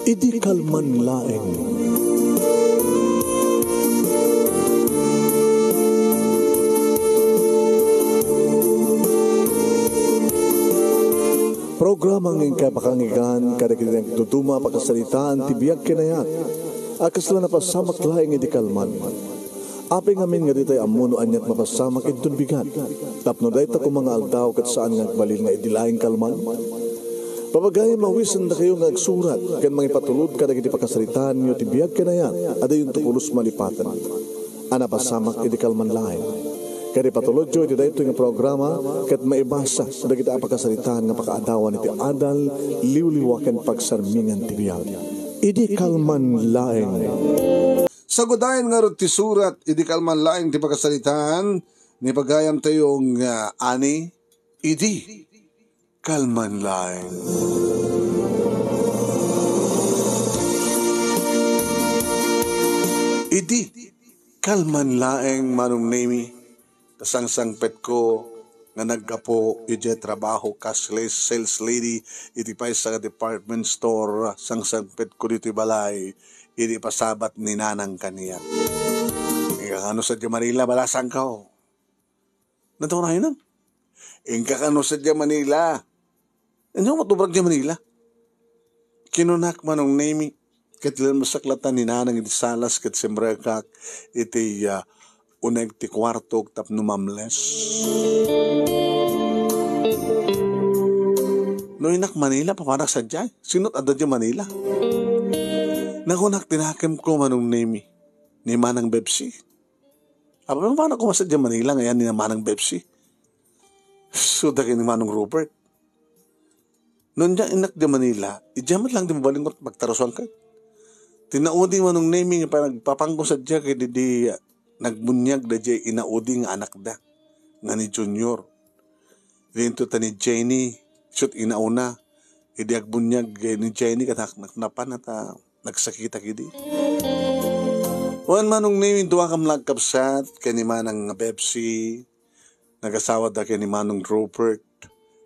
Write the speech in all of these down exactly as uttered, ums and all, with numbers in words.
Idi kalman laeng. Programa nga inkay pakanggan kadagiti nagduduma a pakasaritaan ti biag ken ayat a kasla napasamak laeng idi kalman. Apay ngamin nga ditay ammo no aniat mapasamak inton bigat, tapno dayta koma nga aldaw ket saan nga agbalin nga idi laeng kalman? Papagayam, mawisendakayo nga agsurat ken mangipatulod kadagiti pakasaritaanyo ti biag ken ayat a diyonto pulos malipaten a napasamak idi kalman laeng. Ket ipatulodyo iti daytoy nga programa ket maibasa dagiti a pakasaritaan nga pakaadawan iti adal, liwliwa ken pagsarmingan ti biag. Idi kalman laeng. Sagudayen ngarud ti surat idi kalman laeng ti pakasaritaan ni pagayamtayo nga ani, idi kalman laeng. Idi kalman laeng, Manong Nemi, ta sangsangpetko nga naggapu idiay trabaho kas sales lady iti paysa nga department store, sangsangpetko ditoy balay idi pasabat ni Nanang kaniak. Inkakano sadiay Manila, balasangko. Natunayan na. Inkakano sadiay Manila. Ania met umbag diay Manila? Kinunak, Manong Nemi, ket linmesek latta ni Nanang iti salas ket simrekak iti, ah, uneg ti kuartok tapno mamles. No innak Manila, papanak sadiay. Sino't adda diay Manila? Nakunak ti nakemko, Manong Nemi, ni Manang Bebsi. Apay, papanak koma sadiay Manila nga ayan ni Manang Bebsi? Isuda ken ni Manong Robert. No diay innak diay Manila, idiay met laeng ti mabalin ket pagtarusuan ket. Ti inaudi, Manong Nemi, nga panagpapangko sadiay ket idi nagbuniag daydiay inaudi nga anakda, nga ni Junior. Dinto ta ni Jenny, isu't inauna. Idi agbuniag, eh, ni Jenny, ket nak-, naknapan ta nagsakitak idi. Wen, Manong Nemi, duakam la a kabsat, ken ni Manang Bebsi, nagasawada ken ni Manong Robert.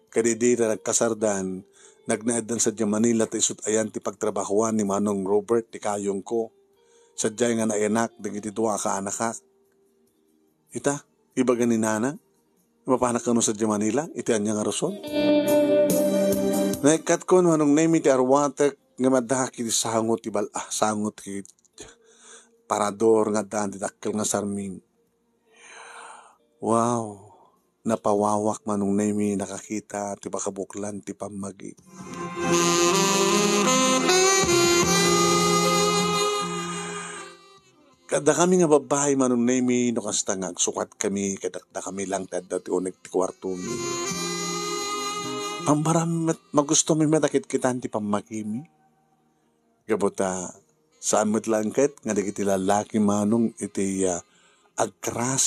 Ket idi ta nagkasardan, nagnaeddan sadiay Manila ta isu't ayan ti pagtrabahoan ni Manong Robert, ti kayongko. Sadiay nga nainak dagiti dua a kaanakak. Ita, ibaga ni Nanang, mapanak kano sadiay Manila, iti ania nga rason? Naikkatkon, Manong Nemi, ti arwatek nga madakkel iti sango ti bal-, ah, sango ti parador nga addaan ti dakkel nga sarming. Wow! Napawawak, Manong Nemi, nakakita ti pakabuklan ti pammagi. Kaddakami nga babbai, Manong Nemi, no kasta nga agsukatkami, ket dakami lang ti adda ti uneg ti kuartomi. Pambaram met, magustomi met a kitkitan ti pammagimi. Gapu ta, saan met laeng ket nga dagiti lallaki, Manong, iti, ah, agkras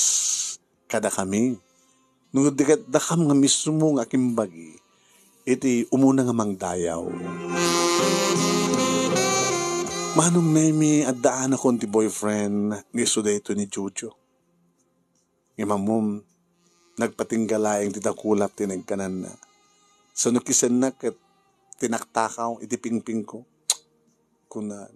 kadakami. No di ket dakam nga mismo nga akimbagi iti umuna nga mangdayaw. Manong Nemi, addaanakon ti boyfriend nga isu daytoy ni Jojo. Ngem ammom, nagpatingga laeng ti dakulap ti naikkananna. Sano kisenna ket tinaktakaw iti pingpingko, kunana.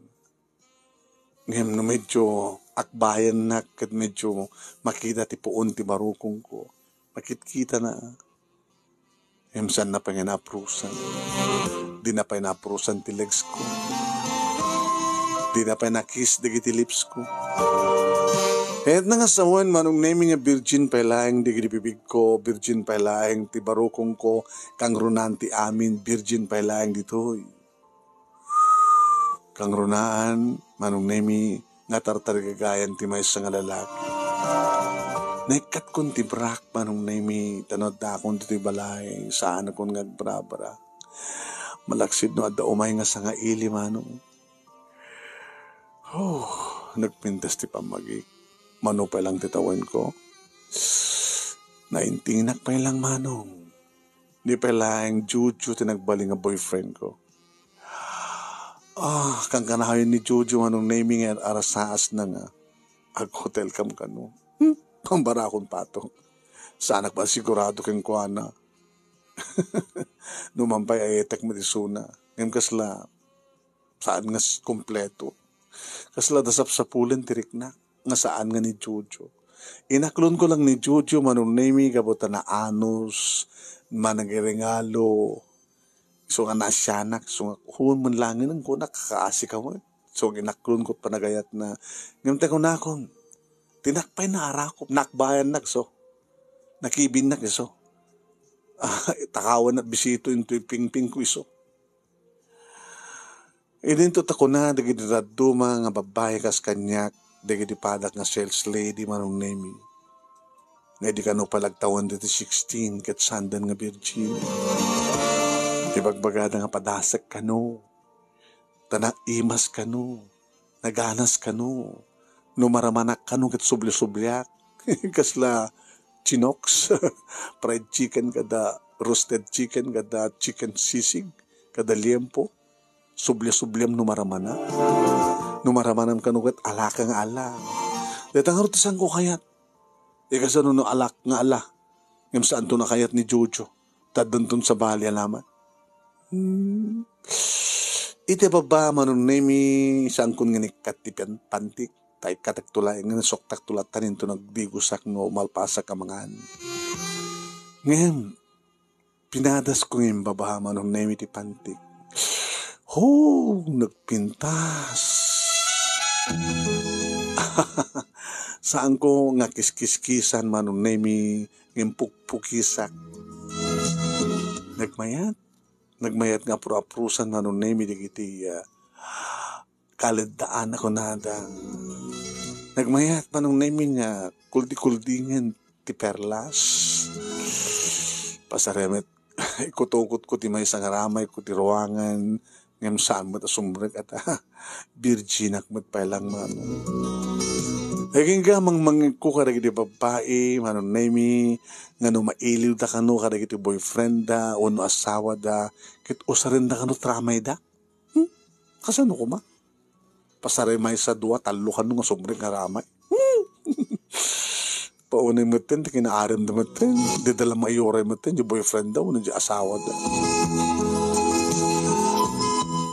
Ngem no medyo akbayannak ket medyo makita ti puon ti barukongko, makitkitana. Ngem saanna pay nga naaprusan. Dina pay naaprusan ti legs ko. Dina pay na-kiss dagiti lips ko. Kayatna nga sawen, Manong Nemi, nga virgin pay laeng dagiti bibigko, virgin pay laeng ti barukongko, kangrunaan ti amin, virgin pay laeng ditoy. Kangrunaan, Manong Nemi, nga tartarigagayan ti maysa nga lalaki. Naikkatkon ti brak, Manong Nemi, ta no addaakon ditoy balay, saanakon nga agbarabara. Malaksid no adda umay nga sangaili, Manong. Oh, nagpintas ti pammagi. Mano pay lang ti tawenko. Naintingnak pay lang, Manong. Di pay laeng Jojo ti nagbalin nga boyfriend ko. Ah, kankanayon ni Jojo, Manong Nemi, nga arasaasna nga aghotelkam kano. Hmm, pambarakon pato. Saanak pay sigurado kenkuana. Numan pay ayetek met isuna. Ngem kasla, saan nga s-, kompleto. Kasla da sapsapulen ti riknak, nga saan nga ni Jojo. Inaklonko lang ni Jojo, Manong Nemi, gapu ta naanus, managregalo. So nga naasianak, so nga, "Huon man langin, ang kunak, kakaasi ka met." So, inaklonko panagayat na, ngem ta kunakon, tinak pay naarakop, nakbayannak isu. Nakibinnak isu. Ah, takawan at bisito into ipingping ko isu. Idinto ta kuna dagiti dadduma nga babbai kas kaniak, dagiti padak nga sales lady, Manong Nemi. Nga idi kano pay lagtawan diti sixteen ket saandan nga virgin. Ibagbagada nga padasek kano, ta naimas kano, naganas kano, no maramanak kano ket subliabliak. Kasla chinoks, fried chicken kada roasted chicken kada chicken sisig, kada liempo. Subliabliam no maramanak. No maramanam kano ket alaka nga ala. Dayta ngarud ti saanko kayat. Ikasano no alak nga ala? Ngem saanto nakayat ni Jojo. Ta addanton sabali a laman. Hmm. Iti baba, Manong Nemi, saankon nga nikkat ti pan-, pantik. Ta ikkatakto laeng nga nasuktakto latta ninto nagdigosak no malpasak a mangan. Ngem, pinadasko nga imbaba, Manong Nemi, ti pantik. Ho, nagpintas. Saanko nga kiskiskisan, Manong Nemi, ngem pukpukisak. Nagmayat, nagmayat nga apro-aprosan, Manong Nemi, dagiti, ah, kaleddaan a kunada. Nagmayat, Manong Nemi, nga kuldi-kuldingen ti perlas. Pasarem met, ikutokotko ti maysa nga ramay ko ti ruangan, ngem saan met a sumrek ata. Virginak met pay lang, Manong. Agingga, mangmangegko kadagiti babbai, Manong Nemi, nga no mailiwda kano kadagiti boyfriendda wenno asawada, ket usarenda kano ti ramayda. Hmm? Kasano koma? Pasarem maysa, dua, tallo kano nga sumrek nga ramay. Hmm? Paunay metten ti kinaaramda metten. Dida la maiuray metten ti boyfriendda wenno ti asawada.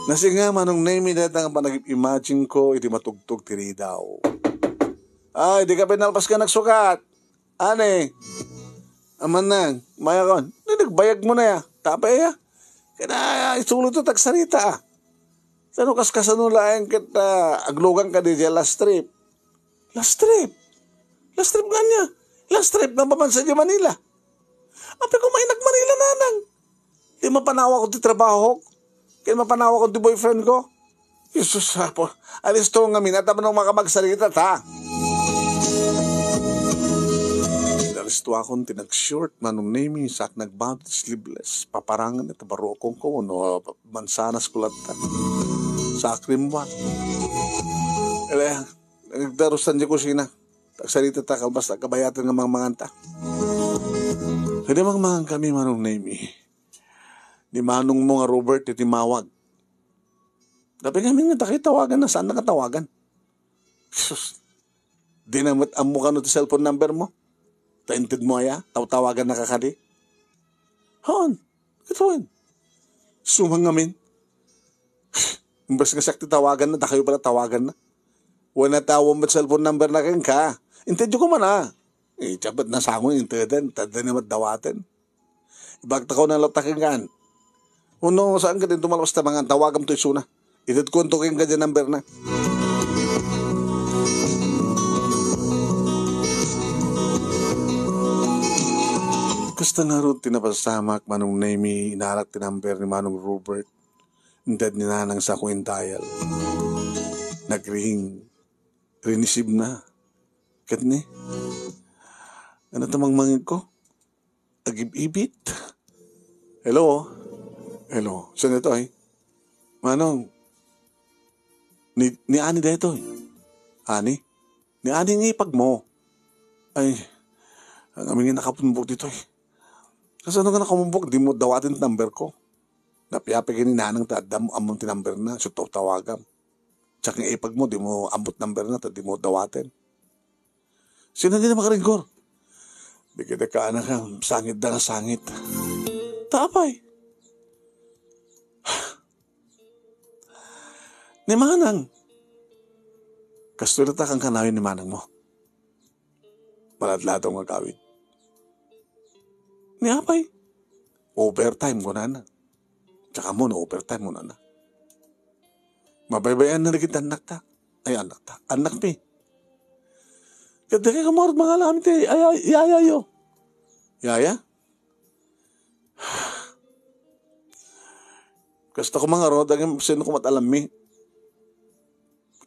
Nasinga, Manong Nemi, dayta nga panagim-imagine ko iti matugtog ti ridaw. Ay, dika pay nalpas ken nagsukat. Ani? Amanang, mayakon. Ni nagbayag mo na ya. Tapay ya. Kaya isulo to tagsarita, ah. Sano kaskasano laeng ket, ah, aglugang ka di last trip? Last trip? Last trip nga niya? Last trip na pamansa di Manila. Apay ko mainak Manila, nanang. Di mapanawak ko ti trabaho. Kaya mapanawak ko ti boyfriend ko. Jesus, apo. Alisto nga minata manong makamagsarita ta. Alisto akon ti nag-short, Manong Nemi, sak nagbado ti sleeveless. Paparangan ita barukong ko, no, mansanas ko latta. Sa cream one. Ele, nagdarusan di kusina. Tagsarita ta, kalbas ta kabayatan nga mangmanganta. Kadi mangmangan kami, Manong Nemi. Ni manong mo nga Robert, iti mawag. Dapat ngamin nga takay tawagan na, saan nakatawagan? Sus, di na met ammo kano ti cellphone number mo. Ta inted mo aya, tawtawagan na ka kadi. Haan, ket wen. Sumang ngamin. Imbes nga siak ti tawagan na, dakayo pala tawagan na. Wen a tawag met cellphone number na kenka. Intedyo ko man, ah. Eh, jabat na sangon, inteden, tadda ni met dawaten. Ibagta ko na latta kenka. Uno, saan ka din tumalabas ta mangan, tawagam to isuna. Ited ko anto kenka di number na. Kasta ngarud ti napasamak, Manong Nemi, inarak ti number ni Manong Robert. Inted ni Nanang sa akong indayal. Nagring. Rinisib na. Ket ni, ano ta mangmangeg ko? Agib-ibit. Hello? Hello? Sino ito, eh? Manong? Ni, ni Ani daytoy. Ani? Ni Ani nga ipag mo. Ay, ang amin nga nakapumbok ditoy. Kasano nga nakapumbok? Di mo dawatin number ko. Napiapay kini nanang ta adda mo ammon ti number na. So, tawtawagam. Diak nga ipag mo, di mo ammot number na, ta di mo dawaten. Sino di na makaringgor? Di kita ka, anak, ah, sangit da nga sangit. Ta apay? Ni manang. Kastoy latta kankanayon ni manang mo. Maladladaw nga agawid. Ni apay? Overtime, kunana. Tsaka mo, no overtime, kunana. Mabaybayan na dagiti annakta. Ay, annakta. Annakmi. Ket dagiti kamarot mangalam ti, ay, ay, yaya yo. Yaya? Kasta ko mangarod, agim sino ko mat alammi.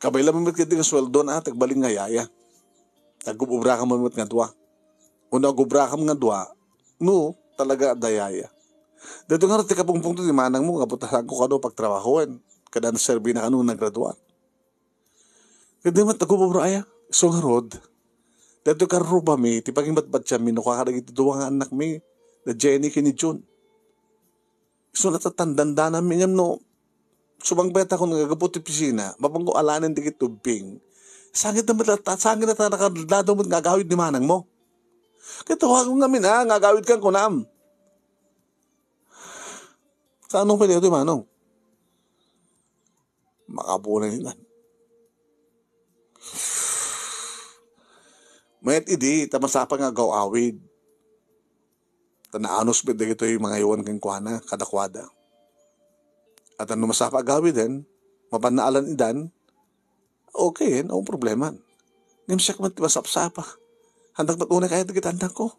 Kabay laeng met ket nga sueldo na, tagbalin nga yaya. Agub-ubrakam met nga dua. Uno agubrakam nga dua, no, talaga adda yaya. Dito nga ti kapungpungto ti manang mo, nga butasan ko kano pagtrabahoen. Kada naserbi na kano nagraduar. Kada met agub-ubra aya, so nga rod. Dito karrubami, ti pagimbatbatyan mi, no, kakadagiti dua nga anak mi, na Jenny kini June. Isu la ta dandandananmi ngem no, sumangpet ako nga aggapu ti opisina, mapanko alanen dagiti ubbing. Sangit na met latta, sangit na ta nakadladaw met nga agawid ni manang mo. Ket tawagon ngamin a, nga agawid kan kunam. Kaano pwede ito, manong? Makabunay na. Mayat idi, ta masapa nga agaw-awid. Ta naanus met dagitoy mangaywan kenkuana, kadakuada. At no masapa agawiden, mapan naalan idan, okay, no problema. Ngem siak met ti masapsapa. Handak met unay kayat dagiti annakko.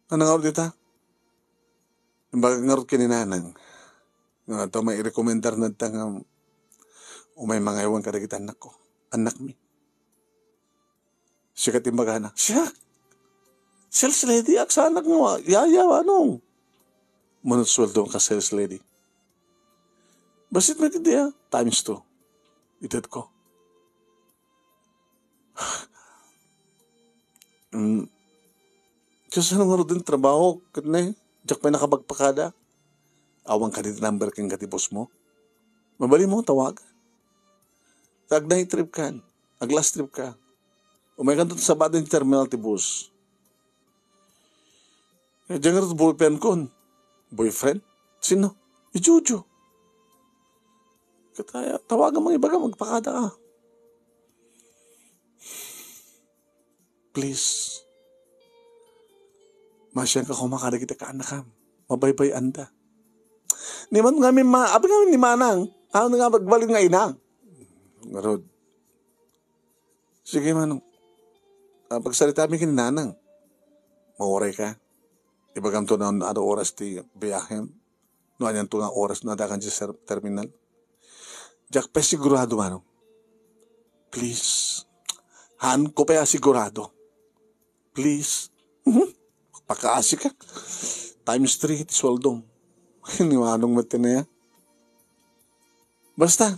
Ano nga dita? Imbaga ngarud ken ni nanang, nga adda may irekomendar nadta nga umay mangaywan kadagiti annakko. Annakmi. Siak ti imbagana, "Siak! Sales lady, agsanak nga yaya, anong?" Manut sueldo ka sales lady. Basit met idi, ah, times two. Ited ko. Mm. Kasano ngarud ti trabaho, ket ne, diak pay nakapagpakada. Awan kadi ti number ken kadi boss mo. Mabalin mo, tawag. Tag night trip kan, ag last trip ka. Umay kanto ti sabado ti terminal ti bus. Eh, diyan nga boyfriend kon. Boyfriend? Sino? I Jojo. Kataya, tawagan mo, ibaga, magpakada ka. Please. Masian ka kumakada kita kaanakam. Mabaybay-anda. Ni man ngamin ma-, abi ngamin ni Manang. Ano nga magbalin nga ina? Ngarud. Sige, Manong. Ah, pagsarita mi ken ni Nanang. Mauray ka. Ibagam to na ano oras ti biyahem. No, anian to nga oras no adda kan ti ser-, terminal. Diak pay sigurado, Manong. Please. Haan ko pay a sigurado. Please. Mhm. Pakaasi ka. Times three ti sueldom. Ni Manong met ti na ya. Basta,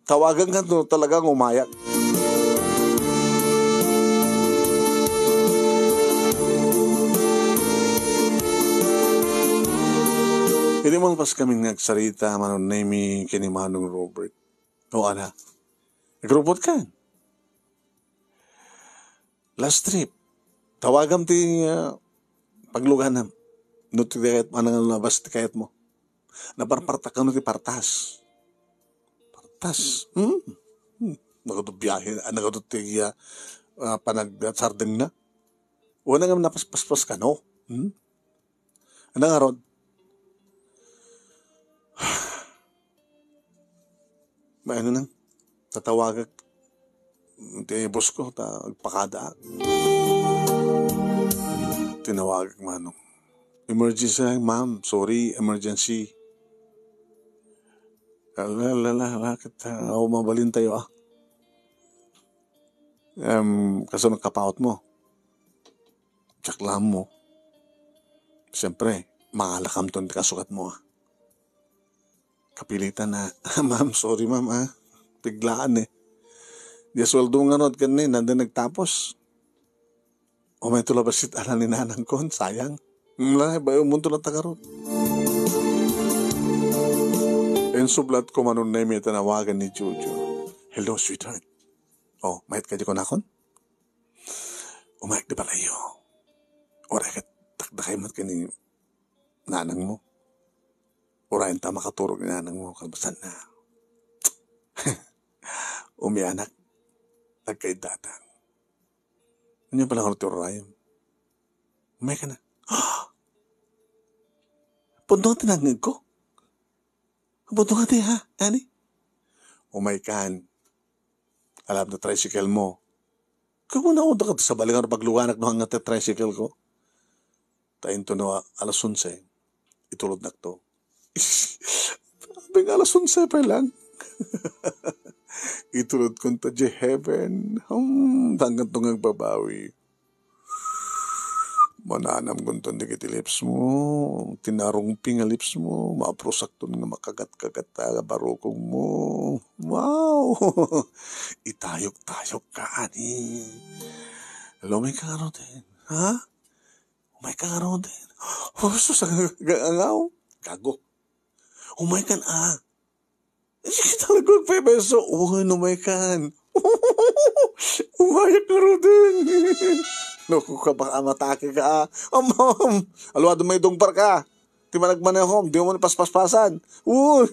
tawagan ka no talagang umayag. Idi malpas kami nga agsarita, Manong Nemy ken ni Manong Robert. O, ana. Nagrupot ka. Last trip. Tawagam ti, ah, pagluganam. No ti kayat, ano nga labas ti kayat mo. Naparpartak kano ti partas. Partas. Hmm? Hmm. Nagado biyahe, ah, nagado ti, ah, ah, panagsardeng na. Wala nga napaspaspas kano. Hmm? Ano nga ron? Maano nang tatawagak ti boss ko, ta agpakadaak. Tinawagak, Manong. Emergency, ma'am. Sorry, emergency. Ala, ala, ala, ala, ket, ah, aw, mabalin tayo, ah. Em, kaso nagkapaot mo. Diak laeng mo. Siyempre, mangalakam ton ti kasukat mo, ah. Kapilitan na, "Ma'am, sorry, ma'am, ah. Piglaan, eh. Di sueldo nga not kan ni, nanda nagtapos." O may tulabas it ala ni nanang kon, sayang. Mla, bayo mo to natagarot. Insublat ko, Manong Nemy, tanawagan ni Jojo. "Hello, sweetheart. Oh, mayat ka di ko nakon? Umayag di palayo. Oray ket takdakay met ken ni nanang mo. Urayen ta makaturog ni nanang mo, kalpasan na. Umianak, nagkaiddatan. Ania pay la ngarud ti urayem? Umaykan a. Pudno ti nangngegko. Pudno ti, ha? Ani? Umaykan. Alabna tricycle mo. Kaguna, o, dakot sa balikan pagluganak no hangngeg ti tricycle ko. Ta intono a-, alas onse, itulodnak to. Abi nga alas onse pay lang. Itulodkon ta di heaven. Hmm, hanggan to nga agbabawi. Mananamkon to dagiti lips mo. Tinarungpi nga lips mo. Maprusakton nga makagat-kagat ta barukong mo. Wow! Itayok-tayok ka, ani. Lumika nga ruten. Ha? Umayka ngaruden. Oh, sus, ang, ang, ang, ang, gago. Umaykan a. Sige talaga, Pepe, so, uy, umaykan. Umayak ngaruden. Naku ka, baka matake ka, ah. Amam, alwado may dungpar ka. Ti managmanehom, di mo ni paspaspasan. Uy,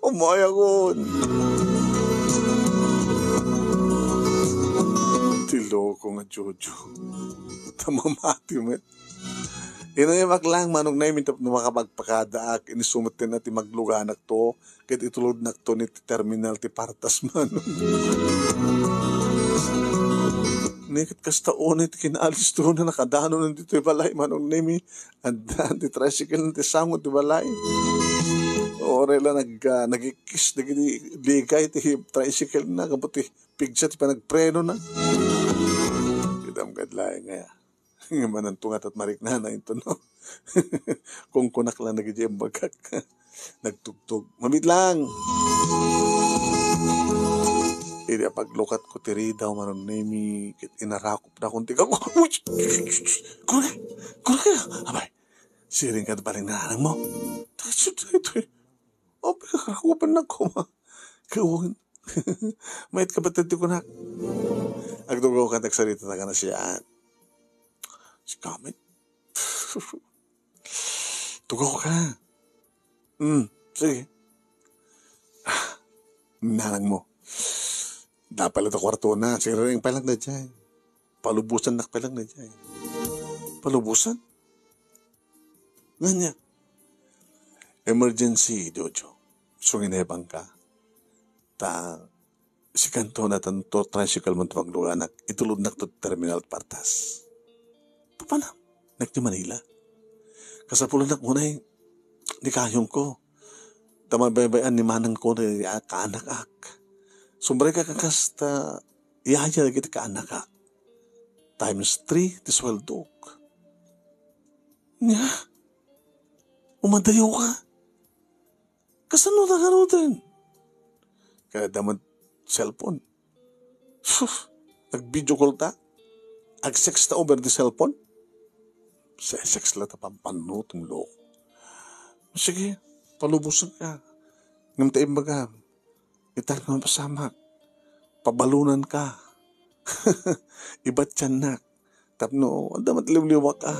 umayakon. Ti loko nga Jojo. Ta mamati met. Inayamak lang, Manong Nemi, tapno makapagpakadaak, isu met ti magluganak to, ket itulodnak to ni ti terminal ti partas, Manong. Ni ket kasta unay ti kinaalis to na nakadanon ditoy balay, Manong Nemi, adda ti tricycle ti sango ti balay. Uray la nag-, ah, nagikis dagiti ligay ti tricycle na, gapu ti pigsa ti panagpreno na. Kitam kad laeng nga. Nga manantungat at mariknana into, no? Kungkunak lang dagiti imbagak. Nagtugtog. Mabit lang. Idi apaglukat ko ti ridaw, Manong Nemi, ket inarakop na akon ti gago. Uy! Kuna ka? Kuna ka? Abay, siring ka balik na anak mo. Takit siya ito eh. O, pinakarakupan na ko, ma. Kawan. Mayat ka ba't ti kunak? Agtugaw ka, nagsarita ta ka na siya. Si Kamit. Tugaw ka. Hmm, sige. Nanang mo. Dapat ito kwarto na. Sige, ring palang na dyan. Palubusan na palang na dyan. Palubusan? Nganya. Emergency, Jojo. Sunginebang ka. Ta, sikanto na tanto tricycle mo ti pagluganak, itulodnak to terminal partas. Papanam, nak ti Manila. Kasapulan nak unay, di kayong ko. Ta mabaybay-an ni manang ko, di, ah, kaanak ak. Sumbrek ka kasta, iyaya lagi ti kaanak ak. Times three, ti sweldok. Nya, umadayo ka. Kasano ta garuden? Kaya daman cellphone. Sus, nag-video call ta? Ag-sex ta over the cellphone? Se-sex la ta pampanno, tong loko. Sige, palubusan ka. Ngem ta imbagam, itan ka mapasamak. Pabalunan ka. Ibat tiannak. Tapno, adda matliwliwak a.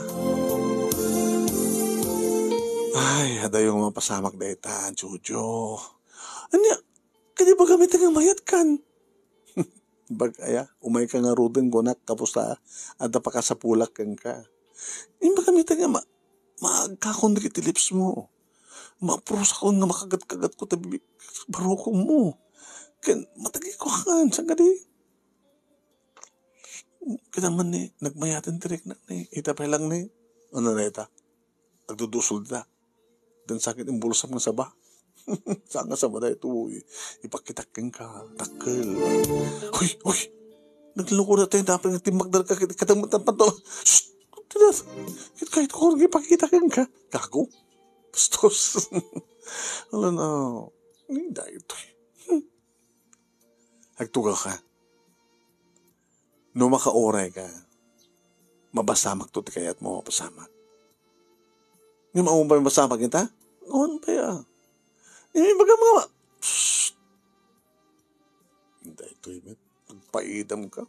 Ay, adayo nga mapasamak dayta, Jojo. Ania, kadi ba kami taga mayat kan? Bag-aya, umay ka nga ruden kunak, kapusta, adda pakasapulak kenka. Imbag kami taga ma-, maagkakon dagiti lips mo. Maprusakon nga makagat-kagat ko ta bibig, barukong mo. Ken, matagi ko kan, saan ka di? Kita man ni, nagmayaten ti riknak ni, ita pay lang ni, ano na ita? Agdudusol dita. Dan sakit imbulsam nga saba. Saan nga saba da ito, uy. Ipakitak kenka, takkel. Uy, uy! Nagluko na tayo, dapat nga timbagdar ka, kita, kita mo, tapat to. Shh! Kita, kita kahit ko, ipakita kenka. Gago. Bastos. Wala na. Hindi, ito eh. Agtugaw ka. No makauray ka, mapasamak to ti kayat mo, mapasamak. Ngem awan pay mapasamak ita? Awan pay, ah. Ngem ibaga mo nga, psst! Daytoy met, agpaidam ka.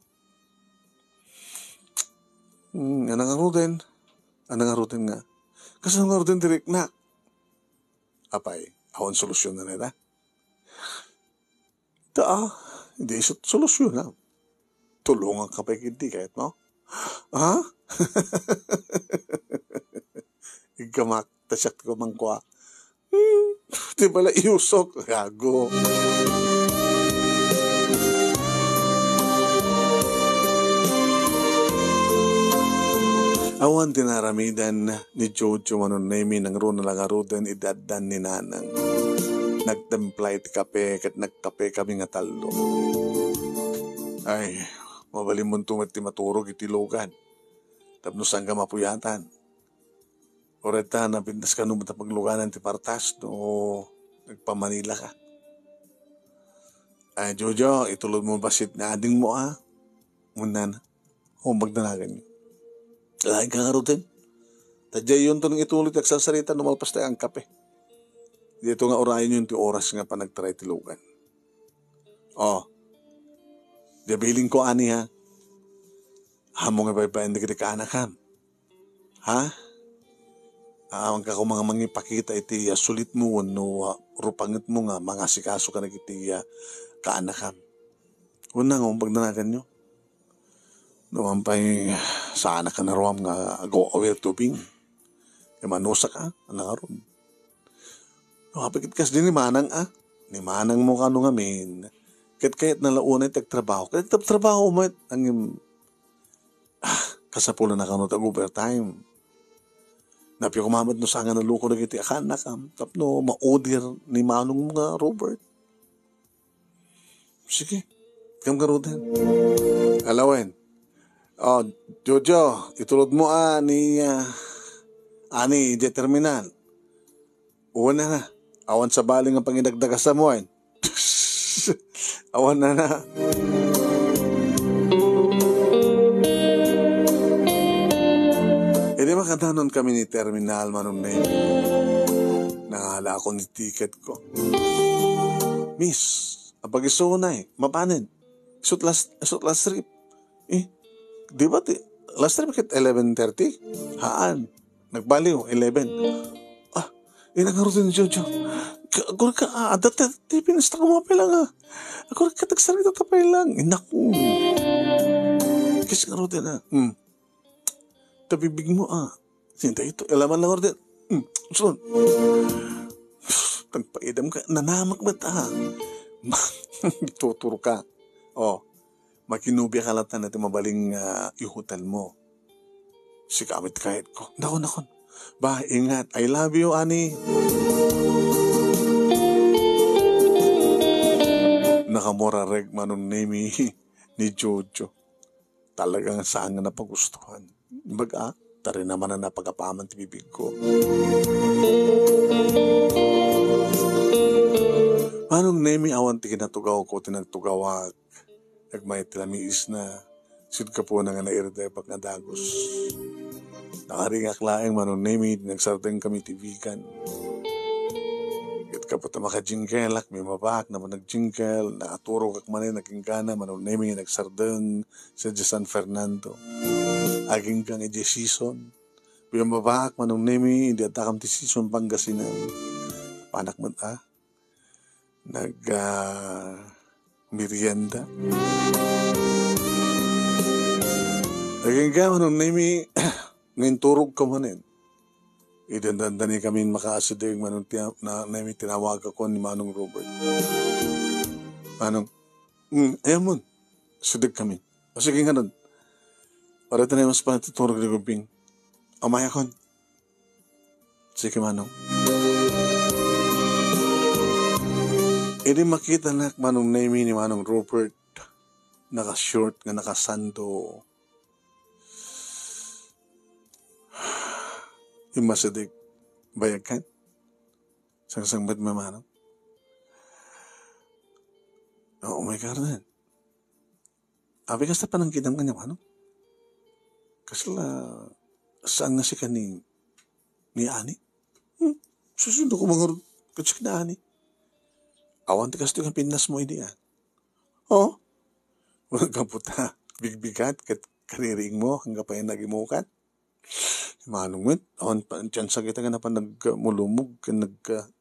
Hmm, anang ngaruden? Anang ngaruden nga? Kasano ngaruden ti riknak? Apay, awan solusyon na neta? Ta, Di isut solusyonam. Tulongam ka pay ket di kayatmo. Ha? Iggamak, ta siak ti kumangkua. Hmm, di pala iusok. Gago. Awan ti naaramidan ni Jojo Manong Nemi, nangruna la ngaruden idi addan ni Nanang. Nagtimpla iti kape ket nagkapekami nga tallo. Ay, mabalinmonto met ti maturog iti lugan tapno saanka mapuyatan. Uray ta, napintas kano met a pagluganan ti partas no nagpa-Manila ka. Ay, Jojo, itulodmo bassit nga adingmo, a? Kunana. O, magdanaganyo. Laeng ka ngaruden. Ta diayyonto nang ituloy ti agsarsarita no malpas tayo agkape. Daytoy nga urayonyon ti oras nga panagtaray ti lugan. O, diay bilinko, ani, ha? Ammom nga ibaybay-an dagiti kaanakam. Ha? Awanka koma nga mangipakita iti, ah, sulitmo wenno, ah, rupangetmo nga mangasikaso kadagiti, ah, kaanakam. Wenno nga, magdanaganyo. No man pay, saanak a naruam nga agaw-awir ti ubing. Imanusak, a, nangarud. No, apay ket kasdi ni Manang, a? Ni Manangmo kano ngamin. Ket kayatna la unay ti agtrabaho. Ket agtrabaho met, ngem, ah, kasapulanna kano ti ag-overtime. Napay koma met no saan nga naluko dagiti kaanakam, tapno ma-order ni Manong nga Robert. Sige. Kam garuden. Alawen. O, Jojo, itulodmo, a, ni, a, ani, idiay terminal. Unana. Awan sabali nga pangidagdagasam wen. Awan na na. Idi makadanon kami ni terminal, Manong Neng, nangala ako ni ticket ko. Miss, apag-isu unay, mapanen? Isut' last, isut' last trip. Eh, di ba ti, last trip ket eleven thirty? Haan. Nagbaliw, eleven. Ah, ina ngaruden ni Jojo. Ka-, agurka, a, adda ti, ti pinesta ko mapay lang, a. Agurka, tagsarita ta pay lang. Eh, naku. Kas ngaruden, a. Hmm. Ta bibigmo, a. Sinta ito, ilaman lang order. Hmm, saan? Tagpaidam ka, nanamak met, a. Tuturo ka. O, makinubiak ka latta ti mabalin nga ihotelmo. Sika met kayatko. Nakon, nakon. Ba, ingat. I love you, ani. Nakamurarek, Manong Nemi, ni Jojo. Talagang saan nga napagustuhan. Baga, tarinamanan a pagapaman ti bibigko. Manong Nemi, awan ti kinatugawko ti nagtugawak. Agmayat ti lamiisna, sud gapuna nga nairidebak nga dagus. Nakaringak laeng, Manong Nemi, idi nagsardengkami iti bigan. Ket gapu ta makajinggelak, bimmabaak nga panagjenggel, nakaturogak manen, agingga, Manong Nemi, nga nagsardeng sadiay San Fernando. Agingga nga idiay season. Bimmabaak, Manong Nemi, idi addakam ti season Pangasinan. Panak met, a. Nag, ah, merienda. Agingga, Manong Nemi, nga inturogka manen. Idi dandani kami makaasideg, Manong, tia-, na, Nemi, tinawagakon ni Manong Robert. Manong, "Hmm, ayan mon. Sideg kami." "O, sige ngarud. Para iti mas panatiturog ni Gubing. Umayakon." Sige, Manong. Idi makitanak, Manong Nemi, ni Manong Robert, naka-short nga nakasando. Immasideg. "Bayag kan?" Sangsangpet met, Manong. "Oo, may karnen." Apay kasta panangkitam kaniak, Manong? Kasla, saan nga sika ni, ni Ani? Hmm? Susundo ko mangarud, ket sika ni Ani. Awan ti kastoy nga pinnasmo idi, a. O? Gapu ta bigbigat ket kaririingmo, anggapayen nagimukat. Manong met, awan pa, tiyansa kita nga napan nagmulumog, ken nag-,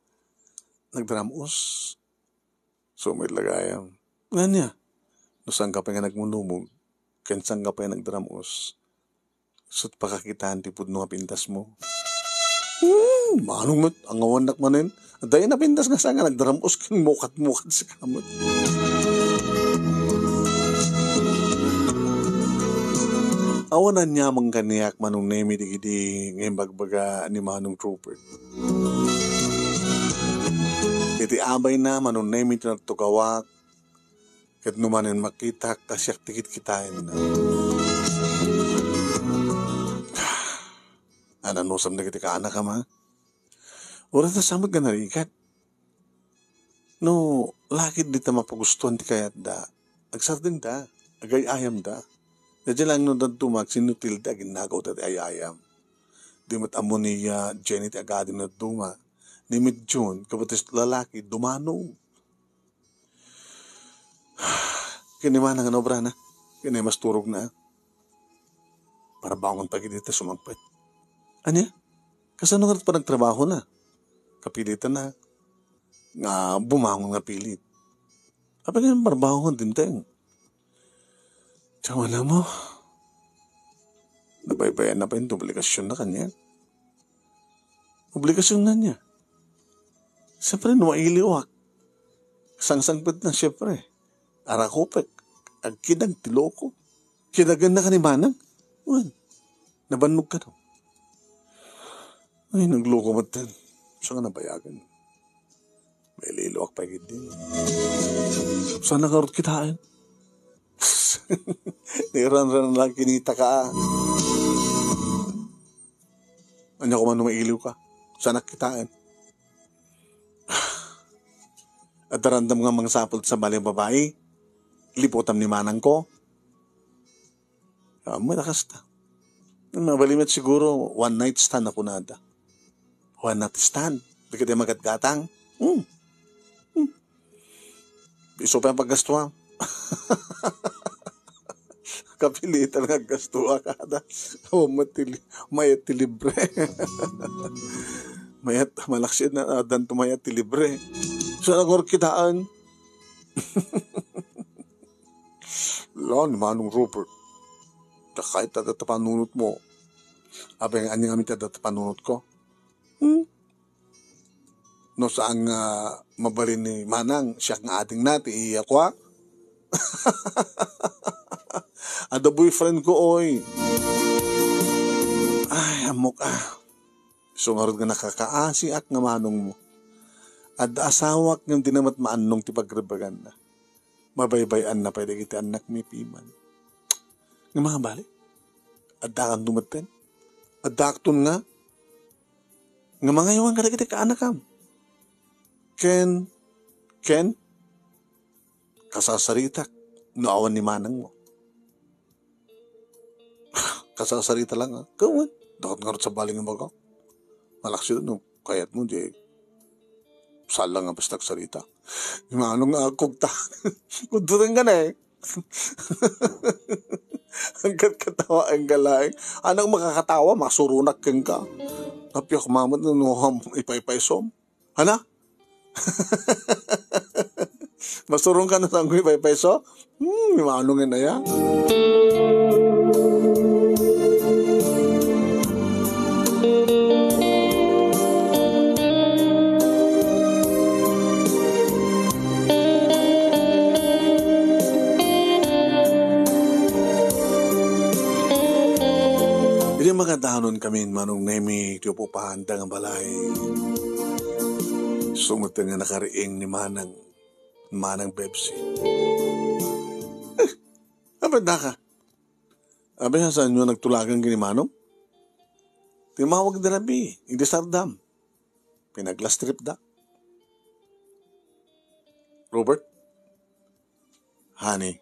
nagdaram-os. So, met la gayam. Ngania? No saanka pay nga nagmunumog, ken saanka pay nagdaram-os, isu ti pakakitaan ti pudno nga pintasmo. Hmm, manong met, angawannak manen. Adda napintas nga saan nga nagdaram-os ken mukat-mukat sika met. Awan aniaman kaniak, Manong Nemi, dagidi nga imbagbaga ni Manong Robert. Iti abayna, Manong Nemi, ti nagtugawak, ket no manen makitak, ta siak ti kitkitaenna. Ananusam dagiti kaanakam, a? Uray ta sa met nga narigat. No, lakid dita mapagustuan ti kayatda, agsardengda, agay-ayamda. Daydiay laeng no dadduma, agsinutilda, aginnagaw daydiay ay-ayam. Di met ammo ni, ah, Jenny ti agadi no dadduma. Ni Medjun, kabutes lalaki, dumano. Ken ni Manang, ano obrana? Ken ni masturogna? Para bangon pay dita sumangpet. Ania? Kasano nga panagtrabahona? Kapilitanna nga bumangon nga pilit. Apay nga parbangon dimteng? Tiyawana mo. Nabaybayan na pay ti obligasyonna kaniak. Obligasyonna niya. Siyempre, no mailiwak. Sangsangpet na, siyempre. Arakupek. Agkidag ti loko. Kidagan na ka ni Manang. Wen, nabannog ka daw. Ay, nagloko met ten. Saan nga nabayagan? Maililuak pay gid din. Saan na karot kitaen? Ni ran-ran lang kinita ka, a. Anya ko man no mailiw ka. Saan na kitaen? Adda randam nga mangsapul sa bali babai. Liputam ni Manang ko. Ammom a kasta. Mabalin met siguro, one night stand a kunada. One night stand? Di ka di magatgatang? Hmm. Hmm. Isu pay a paggastuam. Kapilitan nga aggastuak kada. Awan met ti li-, mayat ti libre. Mayat, malaksid na, addan to mayat ti libre. Sa nagor kitaan. Lo, ni Manong Robert. Dakay ta data panunot mo. Apay nga ania ngamin ti adda ti panunot ko? Hmm? No saan nga mabalin ni Manang, siak nga adingna ti iya kua? Adda boyfriend ko, oy. Ay, ammok, a. Isu ngarud nga nakakaasiak nga manong mo. Adda asawak ngem dina met maannong ti pagrebeganna. Mabaybay-anna pay dagiti annakmi piman. Nga mga bali, addakanto metten. Addaakton nga, nga mangaywan kadagiti kaanakam. Ken, ken, kasasaritak no awan ni manangmo. Kasasarita lang, a. Kawan, dapat ngarud sa baling nga baga. Malaksid no kayat mo, di sala nga basta agsarita. Ni manong nga agkugta. Kudureng ka na, e. Hanggat katawa ang galaing. Anong makakatawa? Masurunak kenka. Napiak mamat no ham ipaypaysom. Hana? Masurong ka na sa anggoy paypayso? Hmm, ni manong nga aya. Idi makadanon kami, Manong Nemi, ti upupaanda nga balay. Sumuteng nga nakariing ni Manang, Manang Bebsi. Eh, apay daka? Apay, saanyo nagtulagan ken ni Manong? Timawag da labi, idi sardam. Pinaglastrip da. Robert? Honey,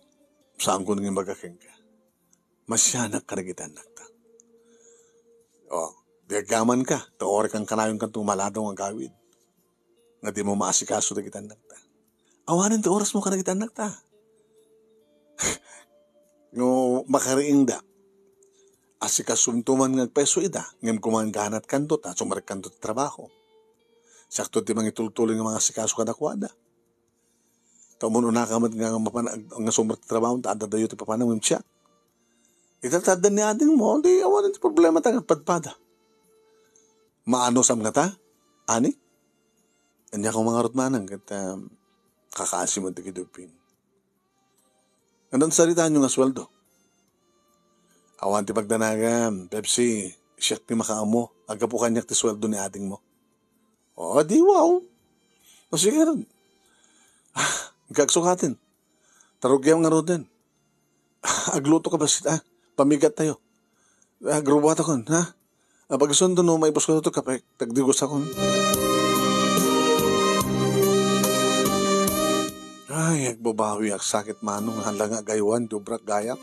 saanko nga imbaga kenka. Masianak kadagiti annakta. O, di agyamanka, ta uray kankanayon kanto maladaw nga agawid. Nga dimo maasikaso dagiti annakta. Awanen ti orasmo kadagiti annakta. No makariingda, asikasomto man nga agpayso ida, ngem kumanganat kanto ta sumarek kanto ti trabaho. Siakto ti mangitultuloy nga mangasikaso kadakuada. Ta umun-unaka met nga, nga mapan-, nga sumrek ti trabaho, ta adda dayo ti papanam ngem siak. Ita ta adda ni adingmo, di awan ti problema ta nga padpada. Maanusam ngata, ani? Ania ko mangarud manang ket, um, kakaasi met dagiti ubing. Ngem saritaenyo nga sueldo. Awan ti pagdanagam, Pepsi, siak ti makaammo. Aggapu kaniak ti sueldo ni adingmo. O, di wow. O, sige ren. Ah, agsukaten. Tarugiam ngaruden. Agluto ka bassit, ah. Pamigat tayo. Agrubuatakon, ha? Apagsunto no, maibus ko to kape, tagdigos akon. Ay, agbabawi, agsakit manong, hala nga agaywan, di ubrak gayak.